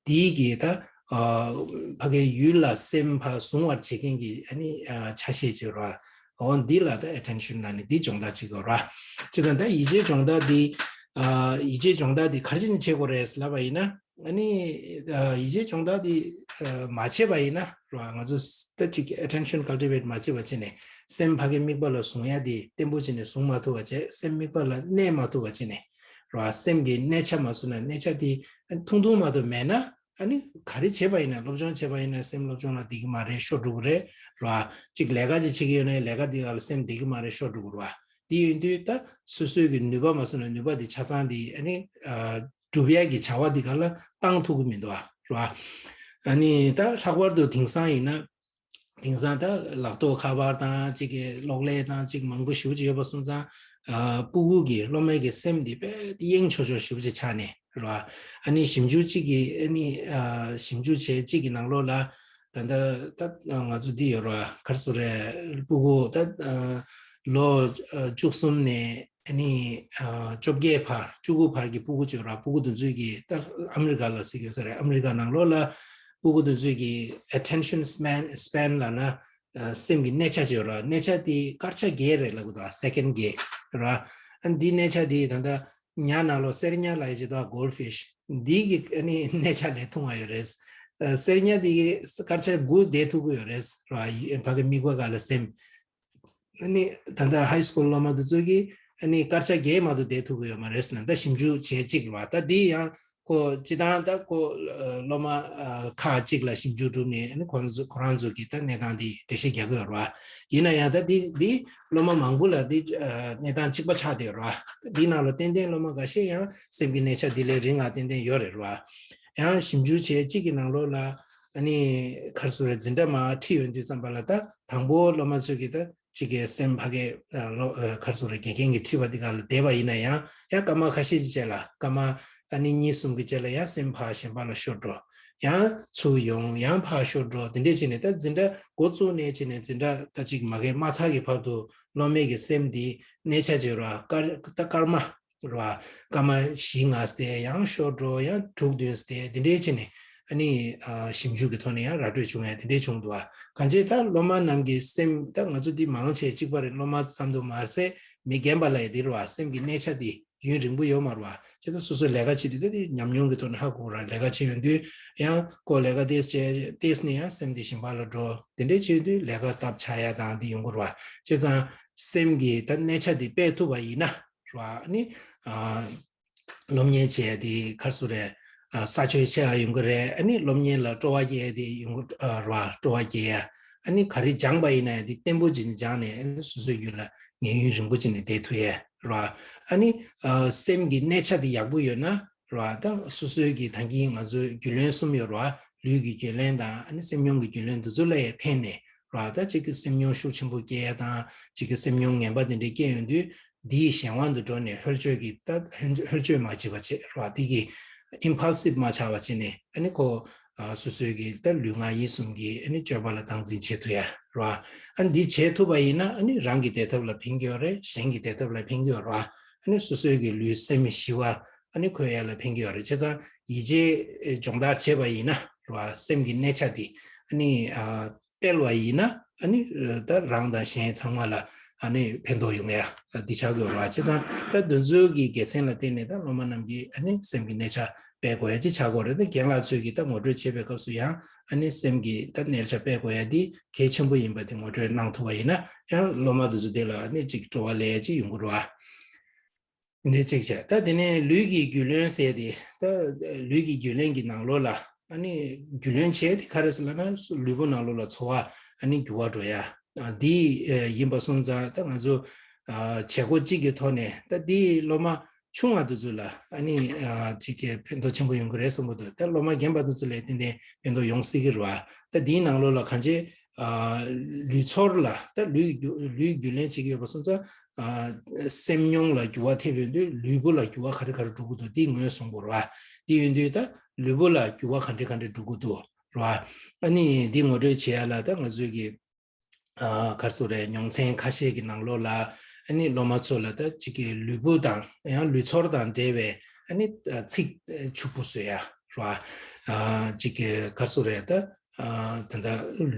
དེའི་གི་ད་ཨ་ཕ་གའི་ཡུལ་ལ་སེམས་ཕར་བཟུང་བར་བྱེད་མཁན་གྱི་ཨ་ནི་ཨ་ཆ་ཤས་ཅིག་ཡོད་ར། འོ་འདི་ལ་ད་attention ལབ་ནས་འདི་སྦྱོང་བརྡར་བྱེད་ཀྱི་ཡོད་ར། བྱས་ཙང་ད་ཡིད་བྱེད་སྦྱོང་བརྡར་འདི་ཨ་ཡིད་བྱེད་སྦྱོང་བརྡར་འདི་ག་རེ་བྱས་ནས་བྱེད་དགོས་རེད་ལབ་པ་ཡིན་ན་ཨ་ནི་ཨ་ཡིད་བྱེད་སྦྱོང་བརྡར་འདི་ཨ་མ་བྱས་པ་ཡིན་ན་ར། ང་ཚོ་ད་ཅིག་attention cultivate མ་བྱས་པ་བྱས་ནས་སེམས་ཕ་གའི་དམིགས་པ་ལ་བཟུང་ཡ་འདི་བརྟན་པོ་བྱས་ནས་བཟུང་མ་ཐུབ་པ་བྱས། སེམས་དམིགས་པ་ལ་གནས་མ་ཐུབ་པ་བྱས་ནས་ར། སེམས་ཀྱི་གནས་ཆ་མ་བཟུང་ན་གནས་ཆ་དེ་ཐུང་ཐུང་མ་གཏོགས་མེད་ན་ཨ་ནི་ག་རེ་བྱས་པ་ཡིན་ན་སློབ་སྦྱོང་བྱས་པ་ཡིན་ན་སེམས་སློབ་སྦྱོང་ལ་བསྡད་ཀྱི་མ་རེད། ཤོར་འགྲོ་གི་རེད་ར། ཅིག་ལས་ཀ་ཅིག་བྱེད་ཀྱི་ཡོད་ན་ལས་ཀ་དེ་ལ་སེམས་བསྡད་ཀྱི་མ་རེད། ཤོར་འགྲོ་གི་རེད་བ། དེ་ཡིན་དུས་ད་སོ་སོའི་གི་ནུས་པ་མ་བཟུང་ན་ནུས་པ་དེ་ཆ་ཚང་དེ་ཨ་ནི་ཨ་སྒྲུབ་ཡ་གི་བྱ་བ་དེ་ག་ལ་བཏང་ཐུབ་ཀྱི་མི་འདུག་བ་ར། ཨ་ནི་ད་ལྷག་པར་དུ་དེང་སང་ཡིན་ན། དེང་སང་ད་ལག་ཐོག་ཁ་པར་དང་གཅིག་གི་གློག་ཀླད་དང་གཅིག་མང་པོ་ཞེ་པོ་ཅིག་ཡོད་པ་སོང་ཙང་། ཨ་སྤུ་གུ་གི་སློབ་མའི་གི་སེམས་འདི་དཔེ་གཡེང་ཆོག་ཆོག་ཞེ་པོ་ཅིག་ཆགས་ནས་རེད་བ། ཨ་ནི་ཞིབ་འཇུག་གཅིག་གི་ཨ་ནི་ཨ་ཞིབ་འཇུག་བྱས་གཅིག་གི་ནང་ལོགས་ལ་ད་ལྟ་ད་ང་ཚོ་འདི་ཡོད་རེད་བ། ག་རེ་ཟེར་རེད། སྤུ་གུ་ད་ཨ་ལོ་ཨ་བཅུ་གསུམ་ནས་ཨ་ནི་ཨ་བཅོ་བརྒྱད་བར་བཅུ་དགུ་བར་གྱི་སྤུ་གུ་ཅིག་ཡོད་ར། སྤུ་གུ་དེ་ཚོའི་གི་ད་ཨ་མི་རི་ཀ་ལ་ཟེར་གྱི་ཡོད་ས་རེད། ཨ་མི་རི་ཀ་ནང་ལོགས་ལ་སྤུ་གུ་དེ་ཚོའི་གི་attention span span ལབ་ན་ཨ་སེམས་ཀྱི་གནས་ཆ་ཅིག་ཡོད་ར། གནས་ཆ་དེ་སྐར་ཆ་བརྒྱད་རེད་ལབ་གི་འདུག་ཨ། སེ་ཀེན་བརྒྱད་ར། ཨ་འདི་གནས་ཆ་དེ་ད་ལྟ་ཉ་ནང་ལོགས་གསེར་ཉ་ལབ་ཡ་ཅིག་འདུག་ཨ། goldfish འདི་གི་ཨ་ནི་གནས་ཆ་ལས་ཐུང་བ་ཡོད་རེད། ཨ་གསེར་ཉ་དེ་གི་སྐར་ཆ་དགུ་བསྡད་ཐུབ་ཀྱི་ཡོད་རེད་ར། ཕ་གི་དམིགས་པ་སྒང་ལ་སེམས། ཨ་ནི་ད་ལྟ་ཧའི་སི་ཀུལ་སློབ་མ་དེ་ཚོ་གིས་ཨ་ནི་སྐར་ཆ་བརྒྱད་མ་གཏོགས་བསྡད་ཐུབ་ཀྱི་ཡོད་མ་རེད་ཟེར་ན། ད་ཞིབ་འཇུག་བྱས་གཅིག་རེད་བ། ད་འདི་ཡང་ཁོ་སྤྱི་བཏང་ད་ཁོ་སློབ་མ་ཁག་གཅིག་ལ་ཞིབ་འཇུག་བསྒྲུབས་ནས་ཨ་ནི་ཁོ་རང་ཚོ་ཁོ་རང་ཚོ་གིས་ད་གནས་སྟངས་འདི་འགྲེལ་བཤད་རྒྱག་གི་ཡོད་རེད་བ། ཡིན་ན་ཡང་ད་འདི་འདི་སློབ་མ་མང་པོ་ལ་འདི་གནས་སྟངས་གཅིག་པ་ཆགས་བསྡད་ཡོད་རེད་བ། ད་འདི་ནང་ལ་ཏན་ཏན་སློབ་མ་འགའ་ཤས་ཡང་སེམས་ཀྱི་གནས་ཆ་འདི་ལས་རིང་ང་ཏན་ཏན་ཡོད་རེད་བ། ཡང་ཞིབ་འཇུག་བྱས་གཅིག་གི་ནང་ལོགས་ལ་ཨ་ནི་ག་རེ་ཟེར་རེད། འཛིན་གྲྭ་མར་ཁྲིད་ཡོང་དུས་ཙམ་པ་ལ་ད་དང་པོ་སློབ་མ་ཚོས་ཀྱིས་ད་གཅིག་གི་སེམས་ཕ་གི་ཨ་ལོ་ཨ་ག་རེ་ཟེར་རེད། དགེ་རྒན་གྱིས་ཁྲིད་པ་འདི་ག་ལ་བསྡད་པ་ཡིན་ན་ཡང་ཡང་སྐར་མ་ཁ་ཤས་ཅིག་རྗེས་ལ་སྐར་མ་ཨ་ནི་གཉིས་གསུམ་གྱི་རྗེས་ལ་ཡང་སེམས་ཕར་གཞན་པ་ལ་ཤོར་འགྲོ། ཡང་ཚུར་ཡོང་ཡང་ཕར་ཤོར་འགྲོ། དེ་འདྲས་བྱས་ནས་ད་འཛིན་གྲྭ་འགོ་བཙུགས་ནས་བྱས་ནས་འཛིན་གྲྭ་ད་ཅིག་མ་གི་མ་ཚར་གྱི་བར་དུ་སློབ་མའི་གི་སེམས་འདི་གནས་ཆ་བྱེད་ར། སྐར་ད་སྐར་མ་ རེད་བ། སྐར་མ་བཞི་ལྔ་སྟེ་ཡང་ཤོར་འགྲོ་ཡང་དྲུག་བདུན་སྟེ་དེ་འདྲའི་བྱས་ནས་ཨ་ནི་ཞིབ་འཇུག་གི་ཐོག་ནས་ཡང་ར་སྤྲོད་བྱུང་ཡ་དེ་འདྲའི་བྱུང་འདུག་བ། གང་ཅི་ད་སློབ་མ་རྣམས་ཀྱི་སེམས་ད་ང་ཚོ་འདི་མང་ཆེ་གཅིག་པ་རེད། སློབ་མ་ཙམ་དུ་མ་ཟད་མི་རྒན་པ་ལ་ཡ་དེ་རེད་བ། སེམས་ཀྱི་གནས་ཆ་དེ་ཡུན་རིང་པོ་ཡོད་མ་རེད་བ། བྱས་ཙང་སོ་སོའི་ལས་ཀ་བྱེད་དུས་ད་དེ་ཉམས་མྱོང་གི་ཐོག་ནས་ཧ་གོ་ར། ལས་ཀ་བྱེད་ཡོང་དུས་ཡང་ཁོ་ལས་ཀ་ཏེས་བྱས་ཏེས་ནས་ཡང་སེམས་དེ་གཞན་པ་ལ་འགྲོ། དེ་འདྲའི་བྱེད་དུས་ལས་ཀ་སྟབས་ཆགས་ཡ་དང་དེ་ཡོང་གི་རེད་བ། བྱས་ཙང་སེམས་ཀྱི་ད་གནས་ཆ་དེ་སྤེལ་ཐུབ་པ་ཡིན་ན་རེད་བ། ཨ་ནི་ཨ་སློབ་གཉེར་བྱས་དེ་ག་རེ་ཟེར་རེད། ཨ་ས་ཆོད་ཆེ་བ་ཡོང་གི་རེད། ཨ་ནི་སློབ་གཉེར་ལ་སྤྲོ་བ་སྐྱེ་དེ་ཡོང་གི་ཨ་རེད་བ། སྤྲོ་བ་སྐྱེ་ཡ། ཨ་ནི་ག་རེ་སྦྱངས་པ་ཡིན་ན་ཡང་དེ་བརྟན་པོ་ཅིག་སྦྱངས་ནས་ཨ་ནི་སོ་སོའི་རྒྱུད་ལ་ཉེན་ཡུན་རིང་པོ་ཅིག་ནས་བསྡད་ཐུབ་ཡ་རེད་བ། ཨ་ནི་ཨ་སེམས་ཀྱི་གནས་ཆ་དེ་ཡག་པོ་ཡོད་ན་རེད་བ། ད་སོ་སོའི་གི་ད་གིན་ང་ཚོའི་རྒྱུས་ལོན་གསུམ་ཡོད་རེད་བ། ལུས་ཀྱི་རྒྱུས་ལོན་དང་ཨ་ནི་སེམས་མྱོང་གི་རྒྱུས་ལོན་དེ་ཚོ་ལ་ཡང་ཕན་ནས་རེད་བ། ད་གཅིག་གི་སེམས་མྱོང་ཤུགས་ཆེན་པོ་སྐྱེ་ཡ་དང་གཅིག་གི་སེམས་མྱོང་ངན་པ་དེ་འདྲ་སྐྱེ་ཡོང་དུས་འདིའི་གཞན་དབང་དུ་འགྲོ་ནས་ཧོལ་སྤྱོད་ཀྱི་ད་ཧོལ་ཧོལ་སྤྱོད་མ་བྱེད་པ་བྱེད་རེད་བ། འདི་གི་ཨིམ་ཕལ་སིབ་མ་ཆགས་པ་བྱས་ནས་ཨ་ནི་ཁོ་ཨ་སོ་སོའི་གི་ད་ལུས་ངག་ཡིད་གསུམ་གྱི་ཨ་ནི་སྤྱོད་པ་ལ་སྟངས་འཛིན་བྱེད་ཐུབ་ཡ་རེད་བ། ཨ་ནི་འདི་བྱེད་ཐུབ་པ་ཡིན་ན་ཨ་ནི་རང་གི་བདེ་ཐབས་ལ་ཕན་གྱི་ཡོད་རེད། གཞན་གྱི་བདེ་ཐབས་ལ་ཕན་གྱི་ཡོད་རེད་བ། ཨ་ནི་སོ་སོའི་གི་ལུས་སེམས་ཞི་བ་ཨ་ནི་འཁོད་ཡ་ལ་ཕན་གྱི་ཡོད་རེད། བྱས་ཙང་ཡིད་ཆེས་སྦྱོང་བརྡར་བྱས་པ་ཡིན་ན་རེད་བ། སེམས་ཀྱི་གནས་ཆ་དེ་ཨ་ནི་ཨ་སྤེལ་བ་ཡིན་ན་ཨ་ནི་ད་རང་དང་གཞན་ཚང་མ་ལ་ཨ་ནི་ཕན་ཐོགས་ཡོང་ཡ་འདི་ཆགས་ཀྱི་ཡོད་རེད་བ། བྱས་ཙང་ད་འདི་ཚོའི་གི་དགེ་མཚན་ལ་བརྟེན་ནས་ད་སློབ་མ་རྣམས་ཀྱིས་ཨ་ནི་སེམས་ཀྱི་གནས་ཆ་སྤེལ་དགོས་ཡ་ཅིག་ཆགས་ཀྱི་ཡོད་རེད། ད་རྒན་ལགས་ཚོས་ཀྱིས་ད་ངོ་སྤྲོད་བྱེད་པའི་སྐབས་སུ་ཡང་ཨ་ནི་སེམས་ཀྱི་ད་གནས་ཆ་སྤེལ་དགོས་ཡ་འདི་གལ་ཆེན་པོ་ཡིན་པ་དེ་ངོ་སྤྲོད་གནང་ཐུབ་པ་ཡིན་ན་ཡང་སློབ་མ་དེ་ཚོ་དེ་ལ་ཨ་ནི་ཅིག་སྤྲོ་བ་སླེབས་ཡ་ཅིག་ཡོང་གི་རེད་བ། འདི་གཅིག་བྱས། ད་དེ་ནས་ལུས་ཀྱི་རྒྱུས་ལོན་ཟེར་ཏེ། ད་ལུས་ཀྱི་རྒྱུས་ལོན་གྱི་ནང་ལོགས་ལ་ཨ་ནི་རྒྱུས་ལོན་བྱས་ཏེ་ག་རེ་ཟེར་ལབ་ན་ལུས་པོ་ནང་ལོགས་ལ་ཚོར་བ་ཨ་ནི་འགྱུར་བ་འགྲོ་ཡ། ཨ་འདི་ཡིན་པ་སོང་ཙང་ད་ང་ཚོ་ཨ་བྱེད་སྒོ་གཅིག་གི་ཐོག་ནས་ད་འདི་སློབ་མ་ཆུང་བ་དེ་ཚོ་ལ་ཨ་ནི་ཨ་ཅིག་གི་ཕན་ཐོགས་ཆེན་པོ་ཡོང་གི་རེད་བསམ་གྱི་འདུག་ད་སློབ་མ་རྒན་པ་དེ་ཚོ་ལ་ཏན་ཏན་ཕན་ཐོགས་ཡོང་སྲིད་ཀྱི་རེད་བ། ད་འདིའི་ནང་ལོགས་ལ་གང་ཅི་ཨ་ལུས་ཚོར་ལ་ད་ལུས་རྒྱུ་ལུས་རྒྱུས་ལེན་བྱེད་ཀྱི་ཡོད་པ་སོང་ཙང་ཨ་སེམས་མྱོང་ལ་འགྱུར་བ་ཐེབས་ཡོང་དུས་ལུས་པོ་ལ་འགྱུར་བ་ག་རེ་ག་རེ་འགྲོ་གི་འདུག་འདི་ངོས་བཟུང་དགོས་རེད་བ། འདི་ཡོང་དུས་ད་ལུས་པོ་ལ་འགྱུར་བ་ག་འདྲ་ག་འདྲ་འགྲོ་གི་འདུག་རེད་བ། ཨ་ནི་འདི་ངོ་སྤྲོད་བྱེད་ཡ་ལ་ད་ང་ཚོས་ཀྱི་ཨ་ག་རེ་ཟེར་རེད། མྱོང་ཚན་ཁ་ཤས་ཀྱི་ནང་ལོགས་ལ་ཨ་ནི་སློབ་མ་ཚོ་ལ་ད་གཅིག་གི་ལུས་པོ་དང་ཡང་ལུས་ཚོར་དང་འབྲེལ་བའི་ཨ་ནི་ཚིག་ཕྱུག་པོ་བཟོ་ཡ་རེད་བ། ཨ་གཅིག་གི་ག་རེ་ཟེར་རེད། ད་ཨ་ད་ལྟ་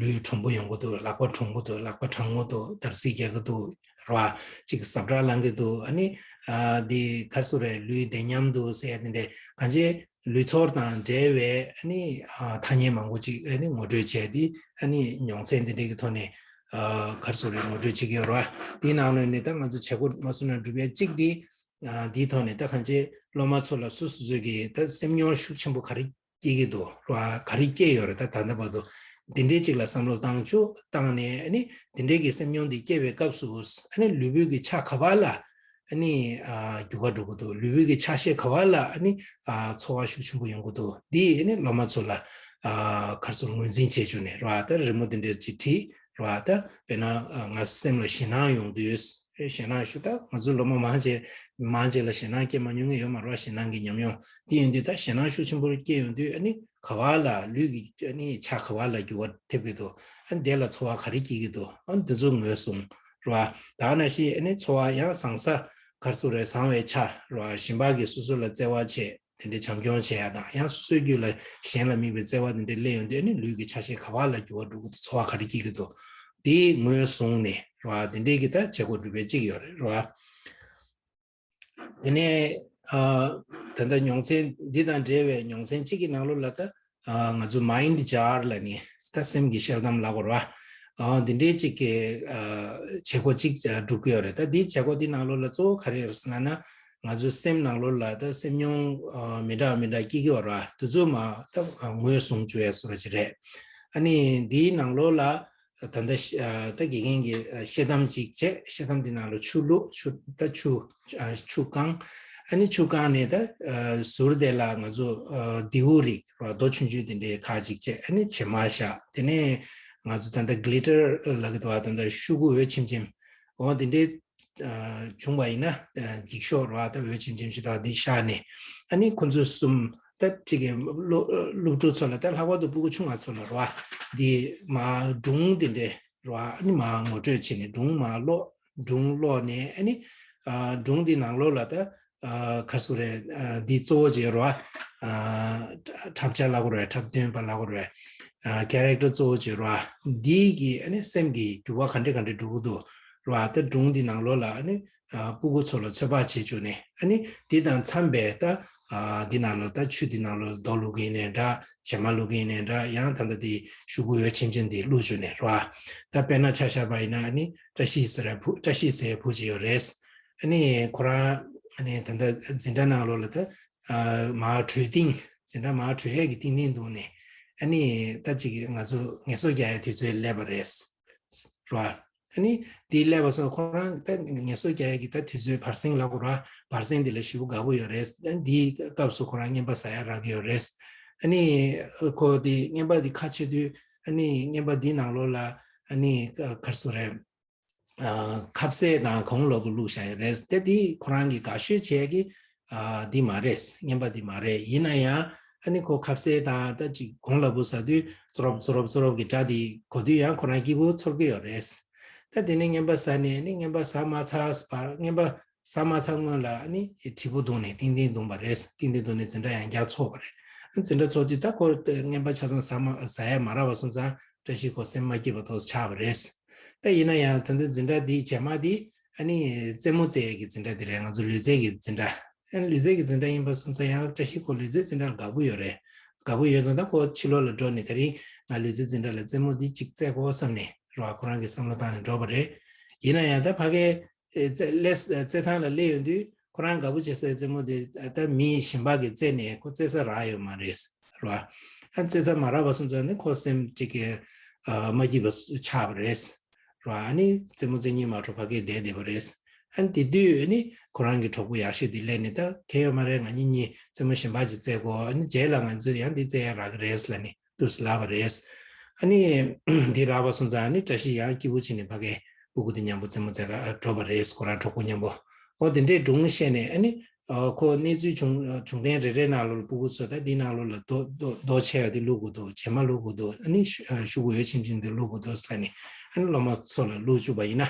ལུས་དྲོན་པོ་ཡོང་གི་འདུག་ལག་པ་དྲོན་པོ་འདུག་ལག་པ་གྲང་མོ་འདུག་འདར་སིག་རྒྱག་གི་འདུག་རེད་བ། གཅིག་གི་ཟབ་དྲག་ལངས་ཀྱི་འདུག་ཨ་ནི་ཨ་འདི་ག་རེ་ཟེར་རེད། ལུས་བདེ་ཉམས་འདུག་ཟེར་ཡ་དེ་འདྲས་གང་ཅི་ལུས་ཚོར་དང་འབྲེལ་བའི་ཨ་ནི་ཨ་ཐ་སྙད་མང་པོ་ཅིག་ཨ་ནི་ངོ་སྤྲོད་བྱས་ཏེ་ཨ་ནི་མྱོང་ཚན་འདི་འདྲས་ཀྱི་ཐོག་ནས་ཨ་ག་རེ་ཟེར་རེད། ངོ་སྤྲོད་བྱེད་ཀྱི་ཡོད་རེད་བ། འདིའི་ནང་ནས་ནི་ད་ང་ཚོ་བྱེད་སྒོ་མ་སུ་ན་སྒྲུབ་ཡ་གཅིག་འདི་ཨ་འདིའི་ཐོག་ནས་ད་གང་ཅི་སློབ་མ་ཚོ་ལ་སོ་སོ་སོ་གི་ད་སེམས་མྱོང་ཤུགས་ཆེན་པོ་ག་རེ་སྐྱེ་གི་འདུག་ར། ག་རེ་སྐྱེ་ཡོད་རེད། ད་ད་ལྟ་བར་དུ་འདི་འདྲའི་ཅིག་ལ་བསམ་བློ་བཏང་བཅུག་བཏང་ནས་ཨ་ནི་འདི་འདྲའི་གི་སེམས་མྱོང་འདི་སྐྱེ་བའི་སྐབས་སུ་ཨ་ནི་ལུས་པོའི་གི་ཆ་ག་བ་ལ་ཨ་ནི་ཨ་འགྱུར་བ་འགྲོ་གི་འདུག་ལུས་པོའི་གི་ཆ་ཤས་ག་བ་ལ་ཨ་ནི་ཨ་ཚོར་བ་ཤུགས་ཆེན་པོ་ཡོང་གི་འདུག་འདི་ཨ་ནི་སློབ་མ་ཚོ་ལ་ཨ་ག་རེ་ཟེར་ངོས་འཛིན་བྱེད་བཅུག་ནས་ར། ད་རི་མོ་འདི་འདྲའི་ཅིག་བྲིས་ར། ད་དཔེར་ན་ཨ་ང་སེམས་ལ་ཞེད་སྣང་ཡོང་དུས། ཞེད་སྣང་ཞུ། ད་ང་ཚོའི་སློབ་མ་མང་ཆེ་མང་ཆེ་ལ་ཞེད་སྣང་སྐྱེ་མ་མྱོང་མཁན་ཡོད་མ་རེད་བ། ཞེད་སྣང་གི་ཉམས་མྱོང་དེ་ཡིན་དུས་ད་ཞེད་སྣང་ཤུགས་ཆེན་པོ་སྐྱེ་ཡོང་དུས་ཨ་ནི་ག་བ་ལ་ལུས་ཀྱི་ཨ་ནི་ཆ་ག་བ་ལ་འགྱུར་བ་ཐེབས་ཀྱི་འདུག་ཨ་ནི་དེ་ལ་ཚོར་བ་ག་རེ་སྐྱེ་གི་འདུག་ཨ་ནི་འདི་ཚོ་ངོས་བཟུང་རེད་བ། ད་ནང་བཞིན་ཨ་ནི་ཚོར་བ་ཡང་བཟང་ས་ག་རེ་ཟེར་རེད། བཟང་བའི་ཆ་རེད་བ། གཞན་པ་གིས་སོ་སོ་ལ་བརྩེ་བ་བྱེད། དེ་འདྲའི་བྱམས་སྐྱོང་བྱེད་ཡ་དང་ཡང་སོ་སོའི་རྒྱུད་ལ་གཞན་ལ་དམིགས་པའི་བརྩེ་བ་དེ་འདྲའི་སླེབས་ཡོང་དུས་ཨ་ནི་ལུས་ཀྱི་ཆ་ཤས་ག་བ་ལ་འགྱུར་བ་འགྲོ་གི་འདུག་ཚོར་བ་ག་རེ་སྐྱེ་གི་འདུག་དེ་ངོས་བཟུང་ནས་རེད་བ། དེ་འདྲའི་གི་ད་བྱེད་སྒོ་སྒྲུབ་པའི་གཅིག་ཡོད་རེད་རེད་བ། དེ་ནས་ཨ་ད་ལྟ་མྱོང་ཚན་འདི་དང་འབྲེལ་བའི་མྱོང་ཚན་གཅིག་གི་ནང་ལོགས་ལ་ད་ཨ་ང་ཚོ་mind jar ལབ་ནས་ད་སེམས་ཀྱི་ཤེལ་དམ་ལབ་དགོས་རེད་བ། ཨ་འདི་འདྲའི་གཅིག་གི་ཨ་བྱེད་སྒོ་གཅིག་ཨ་སྒྲུབ་ཀྱི་ཡོད་རེད། ད་འདིའི་བྱེད་སྒོ་འདི་ནང་ལོགས་ལ་གཙོ་བོ་ག་རེ་རེད་ཟེར་ན། ང་ཚོའི་སེམས་ནང་ལོགས་ལ་ད་སེམས་མྱོང་ཨ་མི་འདྲ་བ་མི་འདྲ་སྐྱེ་གི་ཡོད་རེད་བ། དེ་ཚོ་མར་ད་ངོས་བཟུང་བཅུག་ཡ་བཟོ་འདྲ་ཅིག་རེད། ཨ་ནི་འདིའི་ནང་ལོགས་ལ་ད་ལྟ་ཤ་ཨ་ད་དགེ་རྒན་གྱིས་ཤེལ་དམ་ཅིག་བྱས། ཤེལ་དམ་འདི་ནང་ལ་ཆུ་བླུགས། ཆུ་ད་ཆུ་ཨ་ཆུ་བཀང་། ཨ་ནི་ཆུ་བཀང་ནས་ད་ཨ་ཟུར་དེ་ལ་ང་ཚོ་ཨ་རྡེའུ་རིགས་རྡོ་ཆུང་ཆུང་དེ་འདྲའི་ཁག་ཅིག་བྱས། ཨ་ནི་བྱེ་མ་བཞག་དེ་ནས་ང་ཚོ་ད་ལྟ་glitter ལབ་ཀྱི་འདུག་བ། ད་ལྟ་ཤུ་གུ་འོད་ཆེམ་ཆེམ་འོ་དེ་འདྲའི་ཨ་བྱུང་བ་ཡིན་ན་ཨ་འགྱིག་ཤོག་རེད་བ། ད་འོད་ཆེམ་ཆེམ་ཞིག་དང་འདི་བཞག་ནས་ཨ་ནི་ཁོ་ཚོ་གསུམ་ད་ཅིག་གི་སློབ་སློབ་ཕྲུག་ཚོ་ལ་ད་ལྷག་པར་དུ་སྤུ་གུ་ཆུང་བ་ཚོ་ལ་རེད་བ། འདི་མར་སྒྲུང་འདི་འདྲའི་རེད་བ། ཨ་ནི་མར་ངོ་སྤྲོད་བྱས་ནས་སྒྲུང་མར་ཀློག་སྒྲུང་ཀློག་ནས་ཨ་ནི་ཨ་སྒྲུང་འདི་ནང་ལོགས་ལ་ད་ ག་རེ་ཟེར་རེད། འདི་གཙོ་བོ་བྱས་རོ། འཁྲབ་བྱ་ལབ་དགོས་རེད། འཁྲབ་སྟོན་པ་ལབ་དགོས་རེད། ཀེ་རེག་ཊར་གཙོ་བོ་བྱས་རོ། འདི་གི་ཨ་ནི་སེམས་ཀྱི་འགྱུར་བ་ག་འདྲ་ག་འདྲ་འགྲོ་གི་འདུག་རོ། ད་སྒྲུང་འདི་ནང་ལོགས་ལ་ཨ་ནི་སྤུ་གུ་ཚོ་ལ་ཚོད་དཔག་བྱེད་བཅུག་ནས། ཨ་ནི་འདི་དང་འཚམས་པའི་ད་འདི་ནང་ལོགས་ད་ཆུ་འདི་ནང་ལོགས་རྡོ་བླུག་གི་ཡིན་ནའི་འདྲ། བྱེ་མ་བླུག་གི་ཡིན་ནའི་འདྲ། ཡང་ད་ལྟ་དེ་ཤོག་གུ་འོད་ཆེམ་ཆེམ་དེ་བླུག་བཅུག་ནས་རོ། ད་དཔེར་ན་ཆ་བཞག་པ་ཡིན་ན། ཨ་ནི་བཀྲ་ཤིས་ཟེར་བུ། བཀྲ་ཤིས་ཟེར་བུ་ཅིག་ཡོད་རེད། ཨ་ནི་ཁོ་རང་ཨ་ནི་ད་ལྟ་འཛིན་གྲྭ་ནང་ལོགས་ལ་ད་མར་བྲོས་སྟེང་། འཛིན་གྲྭ་མར་བྲོས་ཡས་ཀྱི་སྟེང་སྟེང་འདུག་ནས། ཨ་ནི་ད་ཅིག་ང་ཚོ་ངལ་གསོ་རྒྱག་ཡའི་དུས་ཚོད་སླེབས་པ་རེད་རོ། ཨ་ནི་དེ་སླེབས་པ་སོང་། ཁོ་རང་ད་ངལ་གསོ་རྒྱག་ཡས་ཀྱི་ད་དུས་ཚོད་བར་གསེང་ལབ་དགོས་ར། བར་གསེང་དེ་ལ་ཞེ་པོ་དགའ་པོ་ཡོད་རེད། ཨ་ནི་དེའི་སྐབས་སུ་ཁོ་རང་རྔན་པ་ཟ་ཡ་རག་གི་ཡོད་རེད། ཨ་ནི་ཁོ་དེ་རྔན་པ་དེ་ཁ་ཕྱེ་དུས། ཨ་ནི་རྔན་པ་དེའི་ནང་ལོགས་ལ་ཨ་ནི་ག་རེ་ཟེར་རེད། ཁ་ཟས་དང་གོང་ལོག་གུ་བླུགས་བཞག་ཡོད་རེད། དེ་དེ་ཁོ་རང་གི་དགའ་ཤོས་བྱེད་ཀྱི་འདི་མ་རེད། རྔན་པ་འདི་མ་རེད། ཡིན་ན་ཡང་ཨ་ནི་ཁོ་ཁ་ཟས་དང་ད་ཅིག་གོང་ལོག་གུ་ཟ་དུས་ཙོ་རོབ་ཙོ་རོབ་ཙོ་རོབ་ཀྱི་སྒྲ་དེ་གོ་དུས་ཡང་ཁོ་རང་སྐྱིད་པོ་ཚོར་གྱི་ཡོད་རེད། ད་དེ་ནས་རྔན་པ་ཟ་ནས། ཨ་ནི་རྔན་པ་ཟ་མ་ཚར་བར། རྔན་པ་ཟ་མ་ཚར་སྔོན་ལ་ཨ་ནི་དྲིལ་བུ་བརྡུངས་ནས་ཏིང་ཏིང་བརྡུངས་པ་རེད། ཏིང་ཏིང་བརྡུངས་ནས་འཛིན་གྲྭ་ཡང་བསྐྱར་ཚོགས་པ་རེད། ཨ་འཛིན་གྲྭ་ཚོགས་དུས་ད་ཁོ་རྔན་པ་ཆ་ཚང་ཟ་མ་ཟ་ཡ་མ་རག་པ་སོང་ཙང་། བཀྲ་ཤིས་ཁོ་སེམས་མ་སྐྱིད་པ་ཏོག་ཙམ་ཆགས་པ་རེད། ད་ཡིན་ན་ཡང་ད་ལྟ་འཛིན་གྲྭ་འདི་རྗེས་མ་འདི་ཨ་ནི་རྩེད་མོ་རྩེ་ཡས་ཀྱི་འཛིན་གྲྭ་འདི་རེད། ང་ཚོ་ལུས་རྩལ་གྱི་འཛིན་གྲྭ། ཨ་ནི་ལུས་རྩལ་གྱི་འཛིན་གྲྭ་ཡིན་པ་སོང་ཙང་ཡང་བཀྲ་ཤིས་ཁོ་ལུས་རྩལ་འཛིན་གྲྭ་ལ་དགའ་པོ་ཡོད་རེད། དགའ་པོ་ཡོད་ཙང་ད་ཁོ་ཕྱི་ལོགས་ལ་འགྲོ་ནས་དེ་རིང་ང་ལུས་རྩལ་འཛིན་གྲྭ་ལ་རྩེད་མོ་འདི་གཅིག་རྩེ་དགོས་བསམ་ནས་རོ། ཁོ་རང་གི་བསམ་བློ་བཏང་ནས་འགྲོ་བ་རེད། ཡིན་ན་ཡང་ད་ཕ་གིའི་རྩེད་ལས་རྩེད་ཐང་ལ་སླེབས་ཡོང་དུས་ཁོ་རང་དགའ་པོ་བྱེད་སའི་རྩེད་མོ་དེ་ད་མི་གཞན་པ་གིས་རྩེས་ནས་ཁོ་རྩེ་ས་རག་ཡོད་མ་རེད་རོ། ཨ་རྩེ་ས་མ་རག་པ་སོང་ཙང་ནི་ཁོ་སེམས་ཅིག་གི་ཨ་མ་སྐྱིད་པ་ཆགས་པ་རེད་རོ། ཨ་ནི་རྩེད་མོ་རྩེ་སྙིང་མ་བྲོ་ཕ་གིར་བསྡད་བསྡད་པ་རེད། ཨ་ནི་དེ་དུས་ཨ་ནི་ཁོ་རང་གི་གྲོགས་པོ་ཡག་ཤོས་དེ་སླེབས་ནས། ད་གལ་ཡོད་མ་རེད། ང་གཉིས་གཉིས་རྩེད་མོ་གཞན་པ་ཅིག་རྩེ་དགོས། ཨ་ནི་རྗེས་ལ་ང་ཚོས་ཡང་འདི་རྩེ་ཡ་རག་གི་རེད་ལབ་ནས་འདུག་སེ་ལབ་པ་རེད། ཨ་ནི་འདི་རག་པ་སོང་ཙང་ཨ་ནི་བཀྲ་ཤིས་ཡང་སྐྱིད་པོ་བྱས་ནས་ཕ་གིའི་སྤུ་གུ་དེ་མཉམ་པོ་རྩེད་མོ་རྩེ་ག་འགྲོ་བ་རེད། ཁོ་རང་གྲོགས་པོ་མཉམ་པོ། ཨོ་དེ་འདྲའི་སྒྲུང་བཤད་ནས། ཨ་ནི་ཨ་ཁོ་གནས་ཚུལ་བྱུང་བྱུང་གཏན་རེ་རེའི་ནང་ལོགས་ལ་སྤུ་གུ་ཚོ་ད་འདི་ནང་ལོགས་ལ་རྡོ་རྡོ་རྡོ་ཆེ་བ་དེ་བླུག་དགོས་འདུག་བྱེ་མ་བླུག་དགོས་འདུག་ཨ་ནི་ཤོག་གུ་འོད་ཆེམ་ཆེམ་དེ་བླུག་དགོས་འདུག་ཟེར་ནས་ཨ་ནི་སློབ་མ་ཚོ་ལ་བླུག་བཅུག་པ་ཡིན་ན།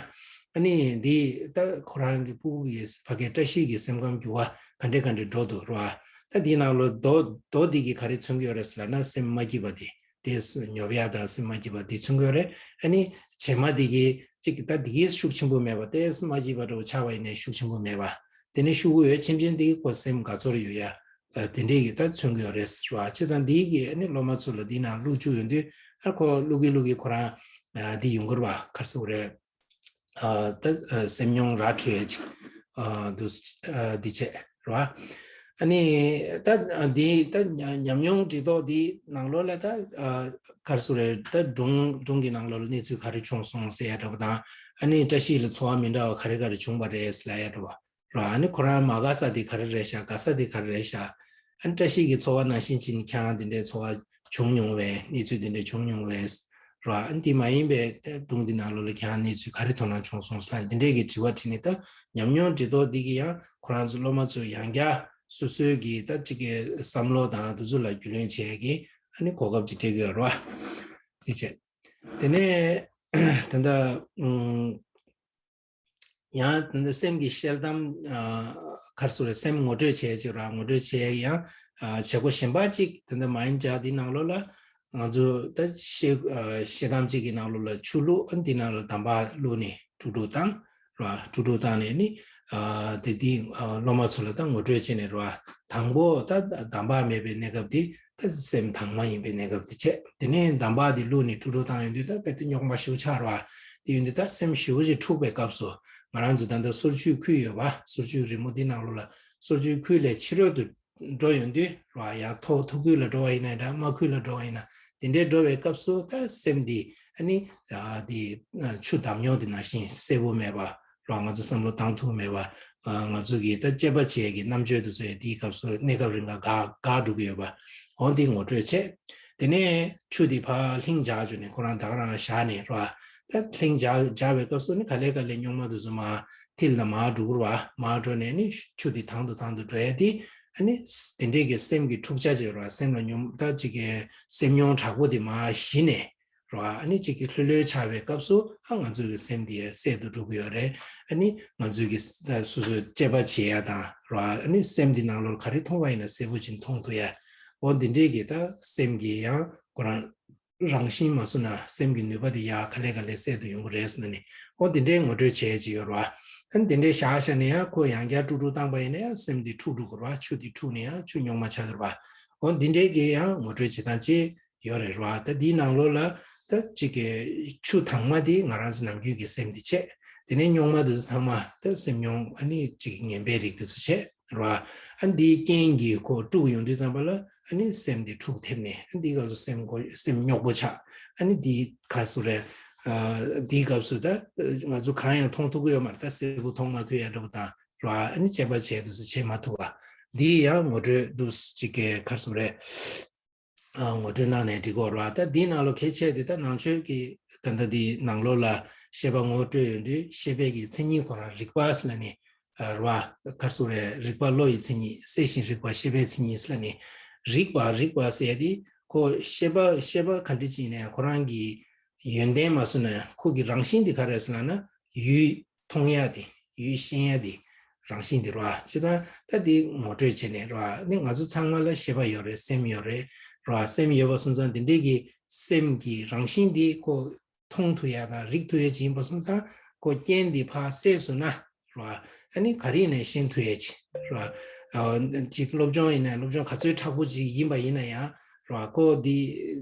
ཨ་ནི་འདི་ད་ཁོ་རང་གི་སྤུ་གུ་ཡི་ཕ་གིའི་བཀྲ་ཤིས་ཀྱི་སེམས་ཁམས་འགྱུར་བ་ག་འདྲ་ག་འདྲ་འགྲོ་འདུག་རོ། ད་འདི་ནང་ལོགས་རྡོ་རྡོ་འདི་གིས་ག་རེ་མཚོན་གྱི་ཡོད་རེད་ཟེར་ལབ་ན། སེམས་མ་སྐྱིད་པ་དེ། དེ་ཉོབ་ཡ་དང་སེམས་མ་སྐྱིད་པ་དེ་མཚོན་གྱི་ཡོད་རེད། ཨ་ནི་བྱེ་མ་དེ་གིས་ཅིག་ད་དེ་གིས་ཤུགས་ཆེན་པོ་མེད་པ། དེ་སེམས་མ་སྐྱིད་པ་འདྲ་བོ་ཆགས་པ་ཡིན་ནའི་ཤུགས་ཆེན་པོ་མེད་པ། དེ་ནས་ཤོག་གུ་འོད་ཆེམ་ཆེམ་དེ་གིས་ཁོ་སེམས་དགའ་ཚོར་ཡོད་ཡ། ཨ་དེ་འདྲས་ཀྱི་ད་མཚོན་གྱི་ཡོད་རེད་རོ། བྱས་ཙང་འདི་གིས་ཨ་ནི་སློབ་མ་ཚོ་ལ་འདི་ནང་བླུག་བཅུག་ཡོང་དུས། ཨ་ཁོ་བླུག་གིན་བླུག་གིན་ཁོ་རང་ཨ་འདི་ཡོང་གི་རེད་པ། ག་རེ་ཟེར་དགོས་རེད། ཨ་ད་ཨ་སེམས་མྱོང་ར་འཕྲོད་ཡ་ཅིག་ཨ་འདུག་ཨ་འདི་བྱས་རེད་པ། ཨ་ནི་ད་ཨ་འདི་ད་ཉམས་ཉམས་མྱོང་འབྲི་ཐོག་འདི་ནང་ལོགས་ལ་ད་ཨ་ག་རེ་ཟེར་དགོས་རེད། ད་སྒྲུང་སྒྲུང་གི་ནང་ལོགས་ལ་གནས་ཚུལ་ག་རེ་བྱུང་སོང་ཟེར་ཡ་འདྲ་པོ་དང་། ཨ་ནི་བཀྲ་ཤིས་ལ་ཚོར་བ་མི་འདྲ་བ་ག་རེ་ག་རེ་བྱུང་བ་རེད་ཟེར་ལབ་ཡ་འདྲ་པོ་རོ། ཨ་ནི་ཁོ་རང་མ་དགའ་ས་དེ་ག་རེ་རེད་ཤག་དགའ་ས་དེ་ག་རེ་རེད་ཤག་ཨ་ནི་བཀྲ་ཤིས་ཀྱི་ཚོར་བ་ནང་བཞིན་བྱས་ནས་ཁྱེད་རང་དེ་འདྲའི་ཚོར་བ་བྱུང་མྱོང་བས། གནས་ཚུལ་དེ་འདྲ་བྱུང་མྱོང་བས་རོ། ཨ་ནི་དེ་མ་ཡིན་པའི་ད་སྒྲུང་འདི་ནང་ལོགས་ལ་ཁྱེད་རང་གནས་ཚུལ་ག་རེ་དོ་སྣང་བྱུང་སོང་ཟེར་ལབ་འདི་འདྲའི་གི་དྲི་བ་དྲིས་ནས། ད་ཉམས་མྱོང་འབྲི་ཐོག་འདི་གིས་ཡང་ཁོ་རང་ཚོ་སློབ་མ་ཚོ་ཡང་བསྐྱར་སོ་སོའི་གི་ད་ཅིག་གི་བསམ་བློ་དང་དེ་ཚོ་ལ་རྒྱུས་ལོན་བྱེད་ཡ་གི་ཨ་ནི་གོ་སྐབས་ཅིག་སྤྲད་ཀྱི་ཡོད་རེད་པ། དེ་བྱས། དེ་ནས་ད་ལྟ་ཨུམ། ཡང་དེ་འདྲ་སེམས་ཀྱི་ཤེལ་དམ། ཨ་ག་རེ་ཟེར་དགོས་རེད། སེམས་ངོ་སྤྲོད་བྱེད་ཅིག་ར། ངོ་སྤྲོད་བྱེད་ཡང་ཨ་བྱེད་སྒོ་གཞན་པ་ཅིག་དེ་འདྲ་མ་ཡིན་ཅག་འདི་ནང་ལོགས་ལ་ང་ཚོ་ད་ཤེལ་ཨ་ཤེལ་དམ་ཅིག་གི་ནང་ལོགས་ལ་ཆུ་བླུགས། ཨ་འདི་ནང་ལ་འདམ་བག་བླུགས་ནས་དཀྲུག་དཀྲུག་བཏང་ར། དཀྲུག་དཀྲུག་བཏང་ནས་ནི་ཨ་དེ་འདི་ཨ་སློབ་མ་ཚོ་ལ་ད་ངོ་སྤྲོད་བྱས་ནས་ར། དང་པོ་ད་འདམ་བག་མེད་པའི་གནས་སྐབས་དེ། ད་སེམས་དྭངས་མ་ཡིན་པའི་གནས་སྐབས་དེ་བྱས། དེ་ནས་འདམ་བག་དེ་བླུགས་ནས་དཀྲུག་དཀྲུག་བཏང་ཡོང་དུས་ད་དཔེ་དེ་རྙོག་མ་ཞེ་པོ་ཆགས་ར། དེ་ཡོང་དུས་ད་སེམས་ཞེ་པོ་ཅིག་འཁྲུགས་པའི་སྐབས་སུ། ང་རང་ཚོ་ད་ལྟ་སོར་ཆུ་ཁུལ་ཡོད་པ། སོར་ཆུ་རི་མོ་འདི་ནང་ལོགས་ལ་སོར་ཆུ་ཁུལ་ལས་ཕྱི་རོལ་དུ་འགྲོ་ཡོང་དུས་ར། ཡར་མཐོ་མཐོ་ཁུལ་ལ་འགྲོ་བ་ཡིན་ན་འདྲ། དམའ་ཁུལ་ལ་འགྲོ་བ་ཡིན་ན། དེ་འདྲའི་འགྲོ་བའི་སྐབས་སུ་ད་སེམས་འདི་ཨ་ནི་ཨ་དེ་ཆུ་འདམ་རྙོག་དེ་ནང་བཞིན་གསལ་པོ་མེད་པ། རོ། ང་ཚོ་བསམ་བློ་བཏང་ཐུབ་མེད་པ། ང་ཚོ་གི་ད་དཔྱད་པ་བྱེད་ཀྱི་རྣམ་དཔྱོད་དེ་ཚོ་ཡང་དེའི་སྐབས་སུ་གནས་སྐབས་རིང་ལ་འགག་འགག་འགྲོ་གི་ཡོད་པ། འོ་འདི་ངོ་སྤྲོད་བྱས། དེ་ནས་ཆུ་དེ་ཕར་ལྷིང་འཇགས་བྱུང་ནས་ཁོ་རང་ད་ག་རང་བཞག་ནས་རོ། ད་ལྷིང་འཇགས་འཇགས་པའི་སྐབས་སུ་ནི་ག་ལེ་ག་ལེ་རྙོག་མ་དེ་ཚོ་མར་མཐིལ་ལ་མར་འགྲོ་གི་རེད་པ། མར་འགྲོ་ནས་ནི་ཆུ་དེ་དྭངས་དུ་དྭངས་དུ་འགྲོ་ཡ་དེ། ཨ་ནི་དེ་འདྲས་ཀྱི་སེམས་ཀྱི་འཁྲུག་ཆ་བྱེད་རོ། སེམས་ལ་སྙོམས། ད་ཅིག་གི་སེམས་མྱོང་དྲག་པོ་དེ་མར་ཞི་ནས། རེད་བ། ཨ་ནི་གཅིག་གི་ལྷོད་ལྷོད་ཆགས་པའི་སྐབས་སུ་ཨ་ང་ཚོའི་གི་སེམས་དེ་གསལ་དུ་འགྲོ་གི་ཡོད་རེད། ཨ་ནི་ང་ཚོའི་གི་སོ་སོའི་དཔྱད་པ་བྱེད་ཡ་དང་རེད་བ། ཨ་ནི་སེམས་དེ་ནང་ལོགས་ག་རེ་མཐོང་བ་ཡིན་ན་གསལ་པོ་ཅིག་མཐོང་ཐུབ་ཡ། འོ་འདི་འདྲའི་གི་ད་སེམས་ཀྱི་ཡང་ཁོ་རང་རང་བཞིན་མ་སུ་ན་སེམས་ཀྱི་ནུས་པ་དེ་ཡག་ག་ལེ་ག་ལེ་གསལ་དུ་ཡོང་གི་རེད་ཟེར་ན་ནི། ཨོ་དེ་འདྲའི་ངོ་སྤྲོད་བྱས་ཀྱི་ཡོད་རེད་བ། ཨ་ནི་དེ་འདྲའི་བཞག་བཞག་ནས་ཡང་ཁོ་ཡང་བསྐྱར་དཀྲུག་དཀྲུག་བཏང་པ་ཡིན་ན་ཡང་སེམས་དེ་འཁྲུག་འགྲོ་གི་རེད་བ། ཆུ་དེ་འཁྲུག་ནས་ཡང་ཆུ་རྙོག་མ་ཆགས་ཀྱི་རེད་བ། ཨོ་འདི་འདྲའི་གི་ཡང་ངོ་སྤྲོད་བྱེད་སྟངས་ཅིག་ཡོད་རེད་རེད་བ། ད་དེའི་ནང་ལོགས་ལ་ད་ཅིག་གི་ཆུ་དྭངས་མ་དེ་ང་རང་ཚོ་ནམ་རྒྱུན་གྱི་སེམས་དེ་བྱས། དེ་ནས་རྙོག་མ་དེ་ཚོ་ཚང་མ་ད་སེམས་རྙོག་ཨ་ནི་ཅིག་ངན་པའི་རིགས་དེ་ཚོ་བྱས། རེད་བ། ཨ་འདིའི་རྐྱེན་གྱིས་ཁོ་དཀྲུག་ཡོང་དུས་ཙམ་པ་ལ་ཨ་ནི་སེམས་འདི་འཁྲུག་ཐེབས་ནས་ཨ་འདིའི་སྐབས་སུ་སེམས་འགོ་སེམས་རྙོག་པོ་ཆགས། ཨ་ནི་འདིའི་ག་ཟེར་རེད། ཨ་འདིའི་སྐབས་སུ་ད་ང་ཚོ་གང་ཡང་མཐོང་ཐུབ་ཀྱི་ཡོད་མ་རེད། ད་གསལ་པོ་མཐོང་མ་ཐུབ་ཡ་འདྲ་པོ་དང་རེད་བ། ཨ་ནི་དཔྱད་པ་བྱས་དུས་སུ་བྱེད་མ་ཐུབ་པ། འདིའི་ཡང་ངོ་སྤྲོད་འདུག་ཅིག་གི་ག་ཟེར་རེད། ཨ་ངོ་སྤྲོད་གནང་ནས་འགྲིག་གོ་ར། ད་འདིའི་ནང་ལོ་གལ་ཆེ་དེ་ད་ནང་ཆོས་ཀྱི་ད་ལྟ་འདིའི་ནང་ལོ་ལ་ཤེས་པ་ངོ་སྤྲོད་ཡོང་དུས་ཤེས་པའི་གི་མཚན་ཉིད་ཁོ་རང་རིག་པ་ཟེར་ལ་ནི་ར་བ་གར་སོ་རེ་རིག་པ་བློ་ཡི་མཚན་ཉིད། གསལ་ཞིང་རིག་པ་ཤེས་པའི་མཚན་ཉིད་ཟེར་ལ་ནི། རིག་པ་རིག་པ་ཟེར་ཡ་དེ་ཁོ་ཤེས་པ་ཤེས་པ་ག་འདྲ་ཅིག་ནས་ཁོ་རང་གི་ཡོན་ཏན་མ་སོང་ན་ཁོ་གི་རང་བཞིན་དེ་ག་རེ་ཟེར་ལ་ན་ཡུལ། མཐོང་ཡ་དེ་ཡུལ་ཤེས་ཡ་དེ་རང་བཞིན་དེ་རེད་བ། བྱས་ཙང་ད་དེ་ངོ་སྤྲོད་བྱས་ནས་རེད་བ། ནི་ང་ཚོ་ཚང་མ་ལ་ཤེས་པ་ཡོད་རེད། སེམས་ཡོད་རེད་རེད་བ། སེམས་ཡོད་པ་སོང་ཙང་དེ་འདྲའི་གི་སེམས་ཀྱི་རང་བཞིན་དེ་ཁོ་མཐོང་ཐུབ་ཡ་དང་རིག་ཐུབ་ཡ་ཅིག་ཡིན་པ་སོང་ཙང་ཁོ་རྐྱེན་དེ་ཕར་བསལ་སོང་ན་རེད་བ། ཨ་ནི་ག་རེ་ནས་ཤེས་ཐུབ་ཡ་ཅིག་རེད་བ། ཅིག་སློབ་སྦྱོང་ཡིན་ན་སློབ་སྦྱོང་ག་ཚོད་མཁྲེགས་པོ་ཅིག་ཡིན་པ་ཡིན་ན་ཡང་རེད་བ། ཁོ་དེ་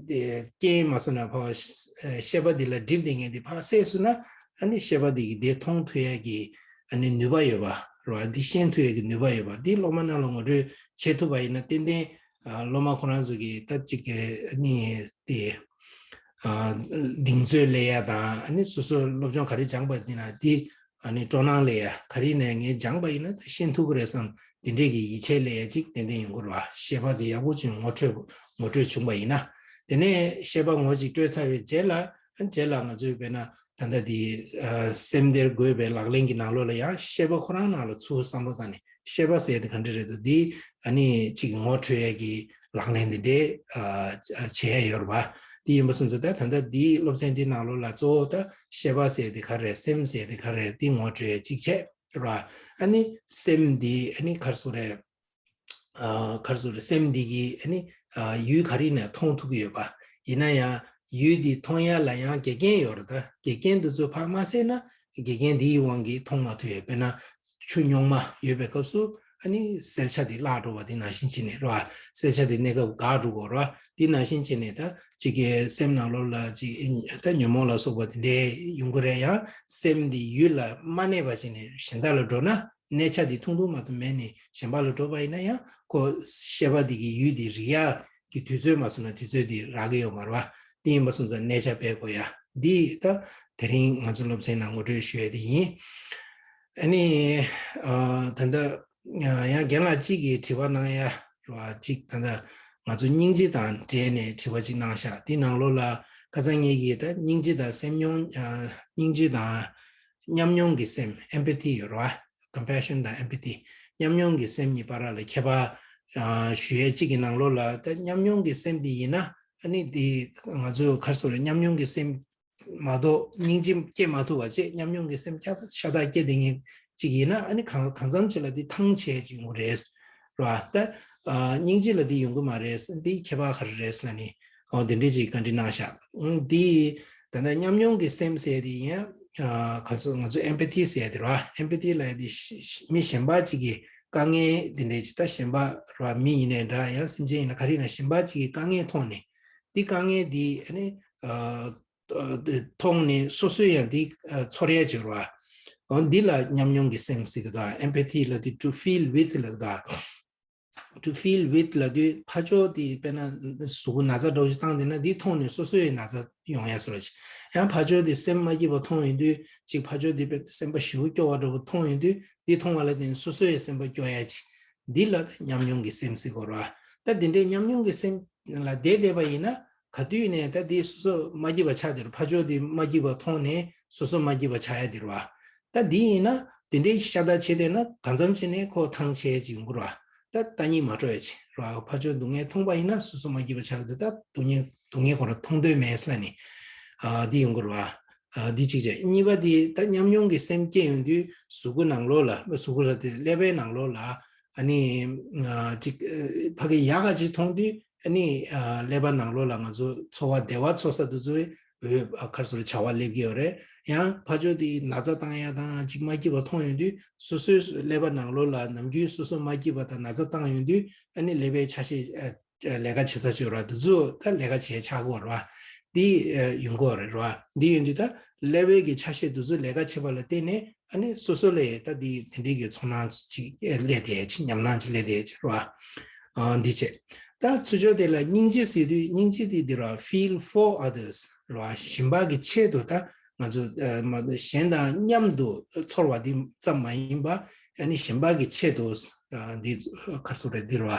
རྐྱེན་མ་སོང་ན་ཕར་ཤེས་པ་དེ་ལ་སྒྲིབ་བསྡད་མཁན་དེ་ཕར་བསལ་སོང་ན། ཨ་ནི་ཤེས་པ་འདི་གི་དེ་མཐོང་ཐུབ་ཡ་གི་ཨ་ནི་ནུས་པ་ཡོད་པ་རེད་བ། འདི་ཤེས་ཐུབ་ཡ་གི་ནུས་པ་ཡོད་པ་འདི་སློབ་མ་རྣམས་ལ་ངོ་སྤྲོད་བྱེད་ཐུབ་པ་ཡིན་ན་ཏན་ཏན་ཨ་སློབ་མ་ཁོ་རང་ཚོ་གི་ད་ཅིག་གི་ཨ་ནི་དེ་ཨ་གདེང་ཚོད་སླེབས་ཡ་དང་ཨ་ནི་སོ་སོ་སློབ་སྦྱོང་ག་རེ་སྦྱངས་པ་འདི་ན་འདི་ཨ་ནི་སྤྲོ་སྣང་སླེབས་ཡ། ག་རེ་ནས་ངས་སྦྱངས་པ་ཡིན་ན་ད་ཤེས་ཐུབ་ཀྱི་རེད་བསམ་དེ་འདྲས་ཀྱི་ཡིད་ཆེས་སླེབས་ཡ་ཅིག་ཏན་ཏན་ཡོང་གི་རེད་བ། ཤེས་པ་དེ་ཡག་པོ་ཅིག་ངོ་འཕྲོད་ངོ་སྤྲོད་བྱུང་པ་ཡིན་ན། དེ་ནས་ཤེས་པ་ངོ་ཅིག་སྤྲོད་ཚར་བའི་རྗེས་ལ། རྗེས་ལ་ང་ཚོས་དཔེར་ན་ད་ལྟ་དེ་ཨ་སེམས་སྡེར་འགོད་པའི་ལག་ལེན་གྱི་ནང་ལོགས་ལ་ཡང་ཤེས་པ་ཁོ་རང་ནང་ལ་ཚུར་བསམ་བློ་བཏང་ནས་ཤེས་པ་ཟེར་དེ་ག་འདྲ་རེད་འདུག་འདི་ཨ་ནི་ཅིག་ངོ་འཕྲོད་ཡས་ཀྱི་ལག་ལེན་དེ་འདྲའི་ཨ་བྱེད་ཡས་ཡོད་རེད་པ། དེ་ཡིན་པ་སོང་ཙང་ད་ད་ལྟ་འདིའི་སློབ་ཚན་འདི་ནང་ལོགས་ལ་གཙོ་བོ་ད་ཤེས་པ་ཟེར་དེ་ག་རེད། སེམས་ཟེར་དེ་ག་རེད། འདི་ངོ་འཕྲོད་ཡས་ཅིག་བྱས་རེད་པ། ཨ་ནི་སེམས་འདི་ཨ་ནི་ག་རེ་ཟེར་རེད། ཨ་ག་རེ་ཟེར་རེད། སེམས་འདི་གིས་ཨ་ནི་ཨ་ཡུལ་ག་རེ་ནས་མཐོང་ཐུབ་ཀྱི་ཡོད་པ། ཡིན་ན་ཡང་ཡུལ་འདི་མཐོང་ཡ་ལ་ཡང་འགལ་རྐྱེན་ཡོད་རེད། ད་འགལ་རྐྱེན་འདི་ཚོ་ཕར་མ་བསལ་ན་འགལ་རྐྱེན་འདིའི་དབང་གིས་མཐོང་མ་ཐུབ་ཡ། དཔེར་ན་ཆུ་རྙོག་མ་ཡོད་པའི་སྐབས་སུ་ཨ་ནི་བསལ་བྱ་དེ་བརླག་འགྲོ་བ་དེ་ནང་བཞིན་བྱས་ནས་རེད་པ། བསལ་བྱ་དེ་གནས་སྐབས་འགག་འགྲོ་གི་རེད་པ། དེ་ནང་བཞིན་བྱས་ནས་ད་ཅིག་གི་སེམས་ནང་ལོགས་ལ་ཅིག་ད་ཉོན་མོངས་ལ་སོགས་པ་དེ་འདྲའི་ཡོང་གི་རེད། ཡང་སེམས་འདི་ཡུལ་ལ་མ་གནས་པ་བྱས་ནས་གཞན་དག་ལ་འགྲོ་ན། གནས་ཆ་འདི་ཐུང་ཐུང་མ་གཏོགས་མེད་ནས་གཞན་པ་ལ་འགྲོ་བ་ཡིན་ན་ཡང་ཁོ་ཤེས་པ་འདི་གི་ཡུལ་འདི་རིག་ཡག་གི་དུས་ཚོད་མ་སོང་ན་དུས་ཚོད་འདི་རག་གི་ཡོད་མ་རེད་པ། འདི་ཡིན་པ་སོང་ཙང་གནས་ཆ་སྤེལ་དགོས་ཡ། འདི་ད་དེ་རིང་ང་ཚོ་སློབ་ཚན་ནང་ངོ་སྤྲོད་ཞུ་ཡ་འདི་ཡིན། ཨ་ནི་ཨ་ད་ལྟ་ཡང་རྒན་ལགས་གཅིག་གིས་དྲི་བ་གནང་ཡ་རེད་པ། གཅིག་ད་ལྟ་ང་ཚོ་སྙིང་རྗེ་དང་འབྲེལ་ནས་དྲི་བ་གཅིག་གནང་ཤག་འདི་ནང་ལོགས་ལ་ཁ་སང་ངེད་ཀྱིས་ད་སྙིང་རྗེ་དང་སེམས་མྱོང་ཨ་སྙིང་རྗེ་དང་། ཉམས་མྱོང་གི་སེམས། empathy ཡོད་རེད་པ། compassion དང་empathy། ཉམས་མྱོང་གི་སེམས་གཉིས་བར་ལ་ཁྱད་པར་ཨ་ཞུ་ཡས་གཅིག་གི་ནང་ལོགས་ལ་ད་ཉམས་མྱོང་གི་སེམས་དེ་ཡིན་ན་ཨ་ནི་དེ་ང་ཚོས་ག་རེ་ཟེར་རེད། ཉམས་མྱོང་གི་སེམས་མ་གཏོགས་སྙིང་རྗེ་སྐྱེ་མ་ཐུབ་པ་བྱས། ཉམས་མྱོང་གི་སེམས་ཤ་སྟག་སྐྱེ་བསྡད་མཁན་གཅིག་ཡིན་ན་ཨ་ནི་གང་གང་འཚམ་ཅིག་ལ་དེ་ཐང་ཆད་ཅིག་ཡོང་གི་རེད། རེད་པ། ད་ཨ་སྙིང་རྗེ་ལ་དེ་ཡོང་གི་མ་རེད། དེ་ཁྱད་པར་ག་རེ་རེད་ཟེར་ན་ནི། ཨོ་དེ་འདྲས་ཅིག་བཀའ་འདྲི་གནང་ཤག་ཨང་། འདི་ད་ལྟ་ཉམས་མྱོང་གི་སེམས་ཟེར་དེ་ཡིན། ཨ་ག་ཚོད་ང་ཚོ་empathy ཟེར་དེ་རེད་པ། empathy ལབ་ཡ་དེ་ཤ་ཤ་མི་གཞན་པ་ཅིག་གི་དཀའ་ངལ་དེ་འདྲས་ཅིག་ད་གཞན་པ་རེད་པ། མི་ཡིན་ནའི་འདྲ། ཡང་སེམས་ཅན་ཡིན་ན་ག་རེ་ཡིན་ན་གཞན་པ་ཅིག་གི་དཀའ་ངལ་མཐོང་ནས་དེ་དཀའ་ངལ་དེ་ཨ་ནི་ཨ་མཐོང་ནས་སོ་སོས་ཡང་དེ་ཨ་ཚོར་ཡ་ཅིག་རེད་པ། ཨོ་འདི་ལ་ཉམས་མྱོང་གི་སེམས་ཟེར་གི་འདུག empathy ལབ་དུས་to feel with ལབ་གི་འདུག to feel with ལབ་དུས་ཕར་ཕྱོགས་དེ་དཔེར་ན་གཟུགས་པོ་ན་ཚ་འདྲ་བོ་ཞིག་བཏང་བསྡད་ན་འདི་མཐོང་ནས་སོ་སོའི་ན་ཚ་ཡོང་ཡ་བཟོ་འདྲ་ཅིག་ཡང་ཕར་ཕྱོགས་དེ་སེམས་མ་སྐྱིད་པ་མཐོང་ཡོང་དུས་ཅིག་ཕར་ཕྱོགས་དེ་དཔེ་སེམས་པ་ཞེ་པོ་སྐྱོ་བ་འདྲ་བོ་མཐོང་ཡོང་དུས་འདི་མཐོང་བ་ལ་བརྟེན་ནས་སོ་སོའི་སེམས་པ་སྐྱོ་ཡ་ཅིག་འདི་ལ་ད་ཉམས་མྱོང་གི་སེམས་ཟེར་གོ་ར། ད་འདི་འདྲའི་ཉམས་མྱོང་གི་སེམས་ལ་བསྡད་བསྡད་པ་ཡིན་ན་ག་དུས་ནས་ད་འདི་སོ་སོ་མ་སྐྱིད་པ་ཆགས་དེ་རུ་ཕར་ཕྱོགས་དེ་མ་སྐྱིད་པ་མཐོང་ནས་སོ་སོ་མ་སྐྱིད་པ་ཆགས་ཡ་དེ་རུ་བ། ད་འདི་ཡིན་ན་དེ་འདྲའི་ཤ་སྟག་བྱེད་བསྡད་ན་གང་འཚམ་བྱས་ནས་ཁོ་ཐང་ཆད་ཅིག་ཡོང་གི་རེད་བ། ད་ལྟ་ཉིད་མ་སྤྲོ་ཡ་ཅིག་རེད་བ། ཕར་ཕྱོགས་སྡུག་བསྔལ་མཐོང་པ་ཡིན་ན་སོ་སོ་མ་སྐྱིད་པ་ཆགས་འདུག་ད་སྡུག་བསྔལ་སྡུག་བསྔལ་ཁོ་རང་མཐོང་འདོད་མེད་ཟེར་ལ་ནི། ཨ་འདི་ཡོང་གི་རེད་བ། ཨ་འདི་གཅིག་བྱས། གཉིས་པ་འདི་ད་ཉམས་མྱོང་གི་སེམས་སྐྱེ་ཡོང་དུས་གཟུགས་པོ་ནང་ལོགས་ལ། གཟུགས་པོ་ལ་དེ་ཀླད་པའི་ནང་ལོགས་ལ་ཨ་ནི་ཨ་གཅིག་ཨ་ཕ་གི་ཡག་ག་ཅིག་མཐོང་དུས་ཨ་ནི་ཨ་ཀླད་པ་ནང་ལོགས་ལ་ང་ཚོ་ཚོར་བ་བདེ་བ་ཚོར་ས་དེ་ཚོའི་འོད་ཨ་ག་རེ་ཟེར་བྱ་བ་སླེབས་ཀྱི་ཡོད་རེད། ཡང་ཕར་ཕྱོགས་དེ་ན་ཚ་བཏང་ཡ་དང་གཅིག་མ་སྐྱིད་པ་མཐོང་ཡོང་དུས་སོ་སོའི་ཀླད་པ་ནང་ལོགས་ལ་ནམ་རྒྱུན་སོ་སོ་མ་སྐྱིད་པ་དང་ན་ཚ་བཏང་ཡོང་དུས་ཨ་ནི་ཀླད་པའི་ཆ་ཤས་ཨ་ལས་ཀ་བྱེད་ས་ཅིག་ཡོད་ར། དེ་ཚོ་ད་ལས་ཀ་བྱེད་ཆགས་ཀྱི་ཡོད་ར། འདི་ཨ་ཡོང་གི་ཡོད་རེད་ར། འདི་ཡོང་དུས་ད་ཀླད་པའི་གི་ཆ་ཤས་དེ་ཚོ་ལས་ཀ་བྱེད་པ་ལ་བརྟེན་ནས་ཨ་ནི་སོ་སོ་ལ་ད་འདི་དེ་འདྲའི་གི་ཚོར་སྣང་ཅིག་སླེབས་བསྡད་ཅིག་ཉམས་སྣང་ཅིག་སླེབས་བསྡད་ཅིག་ར། ཨ་འདི་བྱས། ད་ཚུར་ཕྱོགས་དེ་ལ་སྙིང་རྗེ་ཟེར་དུས་སྙིང་རྗེ་དེ་འདི་ར། feel for others ར། གཞན་པ་གི་ཆེད་དུ་ད་ང་ཚོ་ཨ་མ་གཞན་དང་མཉམ་དུ་ཚོར་བ་འདི་ཙམ་མ་ཡིན་པ་ཨ་ནི་གཞན་པ་གི་ཆེད་དུ་ཨ་འདི་ག་རེ་ཟེར་དགོས་རེད། འདི་ར།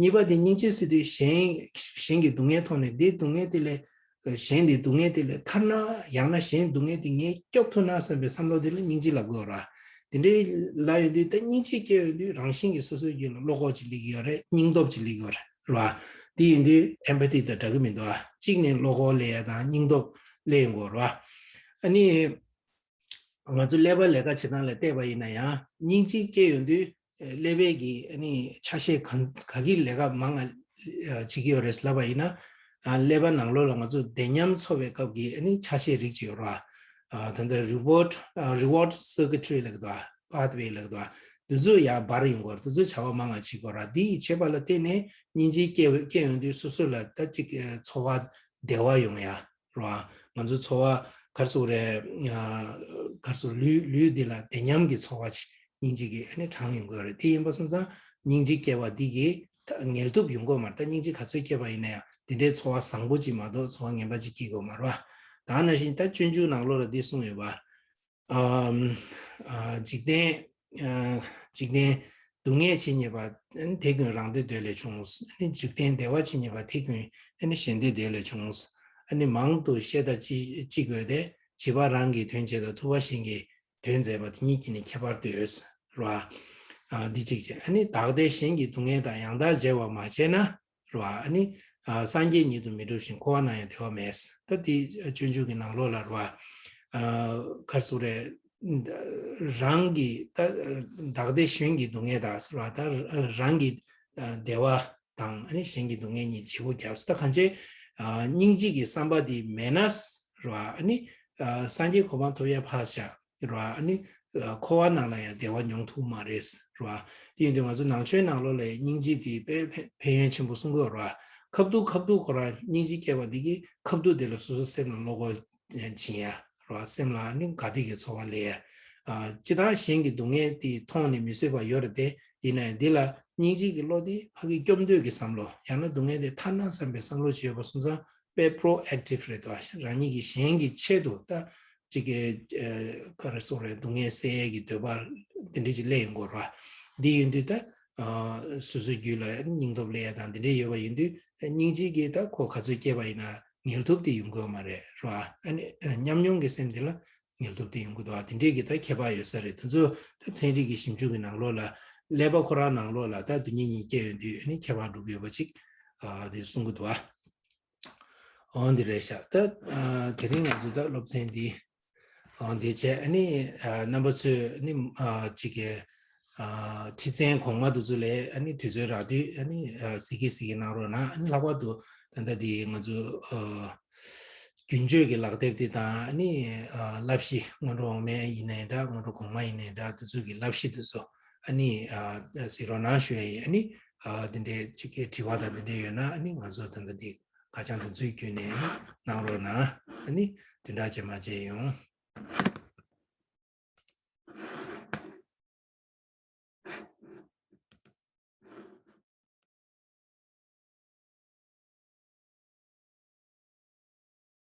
གཉིས་པ་དེ་སྙིང་རྗེ་ཟེར་དུས་གཞན་གཞན་གྱི་སྡུག་བསྔལ་མཐོང་ནས་འདིའི་སྡུག་བསྔལ་དེ་ལས་གཞན་དེའི་སྡུག་བསྔལ་དེ་ལས་ཐར་ན། ཡང་ན་གཞན་སྡུག་བསྔལ་དེ་ངས་སྐྱོབ་ཐུབ་ན་བསམ་པའི་བསམ་བློ་དེ་ལ་སྙིང་རྗེ་ལབ་དགོས་ར། དེ་འདྲའི་ལབ་ཡོང་དུས་ད་སྙིང་རྗེ་སྐྱེ་ཡོང་དུས་རང་བཞིན་གྱིས་སོ་སོའི་རྒྱུད་ལ་བློ་ཁོག་ཅིག་སླེབས་ཀྱི་ཡོད་རེད། སྙིང་སྟོབས་ཅིག་སླེབས་ཀྱི་ཡོད་རེད་ར། དེ་ཡིན་དུས་empathy དང་འདྲ་གི་མི་འདུག་ཨ། གཅིག་ནས་བློ་ཁོག་སླེབས་ཡ་དང་སྙིང་སྟོབས་སླེབས་ཡོང་གི་ཡོད་རེད་བ། ཨ་ནི། ང་ཚོ་ཀླད་པ་ལས་ཀ་བྱེད་སྟངས་ལ་བལྟས་པ་ཡིན་ན་ཡང་སྙིང་རྗེ་སྐྱེ་ཡོང་དུས་ཀླད་པའི་གི་ཨ་ནི་ཆ་ཤས་གང་ག་གི་ལས་ཀ་མང་ང་བྱེད་ཀྱི་ཡོད་རེད་ལབ་པ་ཡིན་ན། ཨ་ཀླད་པ་ནང་ལོགས་ལ་ང་ཚོ་བདེ་ཉམས་ཚོར་བའི་སྐབས་ཀྱི་ཨ་ནི་ཆ་ཤས་རིགས་ཅིག་ཡོད་རེད་བ། ཨ་ད་ལྟ་reward ཨ་reward circuitry ལབ་ཀྱི་འདུག་བ། pathway ལབ་ཀྱི་འདུག་བ། དེ་ཚོ་ཡར་འབར་ཡོང་གི་ཡོད་རེད། དེ་ཚོ་བྱ་བ་མང་ང་བྱེད་ཀྱི་ཡོད་རེད། དེ་ཡི་བྱེད་པ་ལ་བརྟེན་ནས་སྙིང་རྗེ་སྐྱེ་སྐྱེ་ཡོང་དུས་སོ་སོ་ལ་ད་ཅིག་ཚོར་བ་བདེ་བ་ཡོང་ཡ། རེད་བ། ང་ཚོ་ཚོར་བ་ག་རེ་ཟེར་དགོས་རེད། ཨ་ག་རེ་ཟེར། ལུས་ལུས་འདི་ལ་བདེ་ཉམས་ཀྱི་ཚོར་བ་ཅིག་སྙིང་རྗེ་གིས་ཨ་ནི་དྲངས་ཡོང་གི་ཡོད་རེད། དེ་ཡིན་པ་སོང་ཙང་སྙིང་རྗེ་སྐྱེ་བ་འདི་གིས་ད་ངལ་དུབ་ཡོང་གི་ཡོད་མ་རེད། ད་སྙིང་རྗེ་ག་ཚོད་སྐྱེས་པ་ཡིན་ན་ཡང་དེ་འདྲའི་ཚོར་བ་བཟང་པོ་ཅིག་མ་གཏོགས་ཚོར་བ་ངན་པ་ཅིག་སྐྱེ་གི་ཡོད་མ་རེད་བ། ད་ནང་བཞིན་ད་སྤྱོད་འཇུག་ནང་ལོགས་ལ་འདི་གསུངས་ཡོད་པ། ཨམ། ཨ་འཇིག་རྟེན། ཨ་འཇིག་རྟེན་སྡུག་བསྔལ་ཇི་སྙེད་པ། ཨ་ནི་དེ་ཀུན་རང་བདེ་འདོད་ལས་བྱུང་། ཨ་ནི་འཇིག་རྟེན་བདེ་བ་ཇི་སྙེད་པ། དེ་ཀུན་ཨ་ནི་གཞན་བདེ་འདོད་ལས་བྱུང་། ཨ་ནི་མང་དུ་བཤད་དང་ཅི་ཅི་དགོས་ཏེ། བྱིས་པ་རང་གི་དོན་བྱེད་དང་། ཐུབ་པ་གཞན་གྱི་དོན་མཛད་པ། དེ་གཉིས་ཀྱིས་ནི་ཁྱད་པར་ལྟོས། རེད་བ། ཨ་འདི་གཅིག་བྱས། ཨ་ནི་བདག་བདེ་གཞན་གྱི་སྡུག་བསྔལ་དང་། ཡང་དག་བརྗེ་བ་མ་བྱས་ན། རེད་བ། ཨ་ནི་ཨ་སངས་རྒྱས་ཉིད་དུ་མི་འགྲུབ་ཞིང་། འཁོར་བ་ན་ཡང་བདེ་བ་མེད། ད་འདི་སྤྱོད་འཇུག་གི་ནང་ལོགས་ལ་རེད་བ། ཨ་ག་རེ་ཟེར་དགོས་རེད། རང་གི་ད་བདག་བདེ་གཞན་གྱི་སྡུག་བསྔལ་དང་ཟེར་བ། ད་རང་གི་ཨ་བདེ་བ་དང་ཨ་ནི་གཞན་གྱི་སྡུག་བསྔལ་གཉིས་བརྗེ་པོ་བརྒྱབ། ད་གང་བྱས་ཨ་སྙིང་རྗེ་གི་བསམ་པ་འདི་མེད་ན་རེད་བ། ཨ་ནི་ཨ་སངས་རྒྱས་གོ་འཕང་ཐོབ་ཡ་ཕར་བཞག་རེད་བ། ཨ་ནི་ཨ་འཁོར་བ་ནང་ལ་ཡང་བདེ་བ་མྱོང་ཐུབ་མ་རེད་རེད་བ། དེ་ཡིན་དུས་ང་ཚོ་ནང་ཆོས་ནང་ལོགས་ལ་སྙིང་རྗེ་དེ་དཔེ་ཕན་ཕན་ཡོན་ཆེན་པོ་གསུང་གི་ཡོད་རེད་བ། ཁ་ཐུག་ཁ་ཐུག་ཁོ་རང་སྙིང་རྗེ་སྐྱེ་བ་འདི་གིས་ཁ་ཐུག་དེ་ལ་སོ་སོ་སེམས་ལ་བློ་ཁོག་སྦྱིན་ཡ་རེད་བ། སེམས་ལ་ཨ་ནི་དགའ་བདེ་གི་ཚོར་བ་སླེབས་ཡ། ཨ་སྤྱིར་བཏང་གཞན་གྱི་སྡུག་བསྔལ་དེ་མཐོང་ནས་མི་བཟོད་པ་ཡོད་རེད་དེ། ཡིན་ན་ཡང་འདི་ལ་སྙིང་རྗེ་གི་བློ་དེ་ཕ་གི་སྐྱོབ་འདོད་ཀྱི་བསམ་བློ། ཡང་ན་སྡུག་བསྔལ་དེ་ཐར་ན་བསམ་པའི་བསམ་བློ་ཅིག་ཡོད་པ་སོང་ཙང་། དཔེ་proactive རེད་དོ། རང་ཉིད་ཀྱིས་གཞན་གྱི་ཆེད་དུ་ད་ཅིག་གི་ཨ་ག་རེ་ཟེར་དགོས་རེད། སྡུག་བསྔལ་སེལ་ཡས་ཀྱི་འདོད་པ་འདི་འདྲ་ཅིག་སླེབས་ཡོང་གི་ཡོད་རེད་བ། འདི་ཡིན་དུས་ད་ཨ་སོ་སོའི་རྒྱུད་ལ་སྙིང་སྟོབས་སླེབས་ཡས་དང་འདི་འདྲ་ཡོད་པ་ཡིན་དུས། སྙིང་རྗེ་གིས་ད་ཁོ་ག་ཚོད་སྐྱེས་པ་ཡིན་ན་ངལ་དུབ་དེ་ཡོང་གི་ཡོད་མ་རེད་རེད་བ། ཨ་ནི་ཨ་ཉམས་མྱོང་གི་སེམས་དེ་ལ་ངལ་དུབ་དེ་ཡོང་གི་འདུག་བ། དེ་འདྲས་ཀྱི་ད་ཁྱད་པར་ཡོད་ས་རེད། དེ་ཚོ་ད་ཚན་རིག་གི་ཞིབ་འཇུག་གི་ནང་ལོགས་ལ་ཀླད་པ་ཁོ་རང་ནང་ལོགས་ལ་ད་སྡུག་བསྔལ་གཉིས་སྐྱེ་ཡོང་དུས་ཨ་ནི་ཁྱད་པར་འགྲོ་གི་ཡོད་པ་ཅིག་ཨ་དེ་གསུང་གི་འདུག་བ། འོ་འདི་རེད་ཤག་ད་ཨ་དེ་རིང་ང་ཚོ་ད་སློབ་ཚན་འདི་འོ་འདི་བྱས། ཨ་ནི་ཨ་རྣམ་པ་ཚོས་ཨ་ནི་ཨ་ཅིག་གི་ཨ་ཁྲིད་ཚན་གོང་མ་དེ་ཚོ་ལ་ཨ་ནི་དུས་ཚོད་རག་དུས་ཨ་ནི་ཨ་གཟིགས་གི་གཟིགས་གི་གནང་རོགས་གནང་། ཨ་ནི་ལྷག་པར་དུ་ད་ལྟ་འདི་ང་ཚོ་ཨ་རྒྱུན་སྤྱོད་ཀྱི་ལག་དེབ་དེ་དང་། ཨ་ནི་ཨ་བསླབ་གཞི་སྔོན་འགྲོ་འོག་མའི་ཡིན་ནའི་འདྲ། སྔོན་འགྲོ་གོང་མ་ཡིན་ནའི་འདྲ། དེ་ཚོ་གི་བསླབ་གཞི་དེ་ཚོ་ཨ་ནི་ཨ་གཟིགས་རོགས་གནང་ཞུ་ཡ་ཡིན། ཨ་ནི་ཨ་དེ་འདྲའི་ཅིག་གི་དྲི་བ་དང་དེ་འདྲ་ཡོད་ན་ཨ་ནི་ང་ཚོ་ད་ལྟ་འདི་ཁ་བྱང་དེ་ཚོའི་བརྒྱུད་ནས་གནང་རོགས་གནང་། ཨ་ནི་བདུན་ཕྲག་རྗེས་མ་མཇལ་ཡོང་།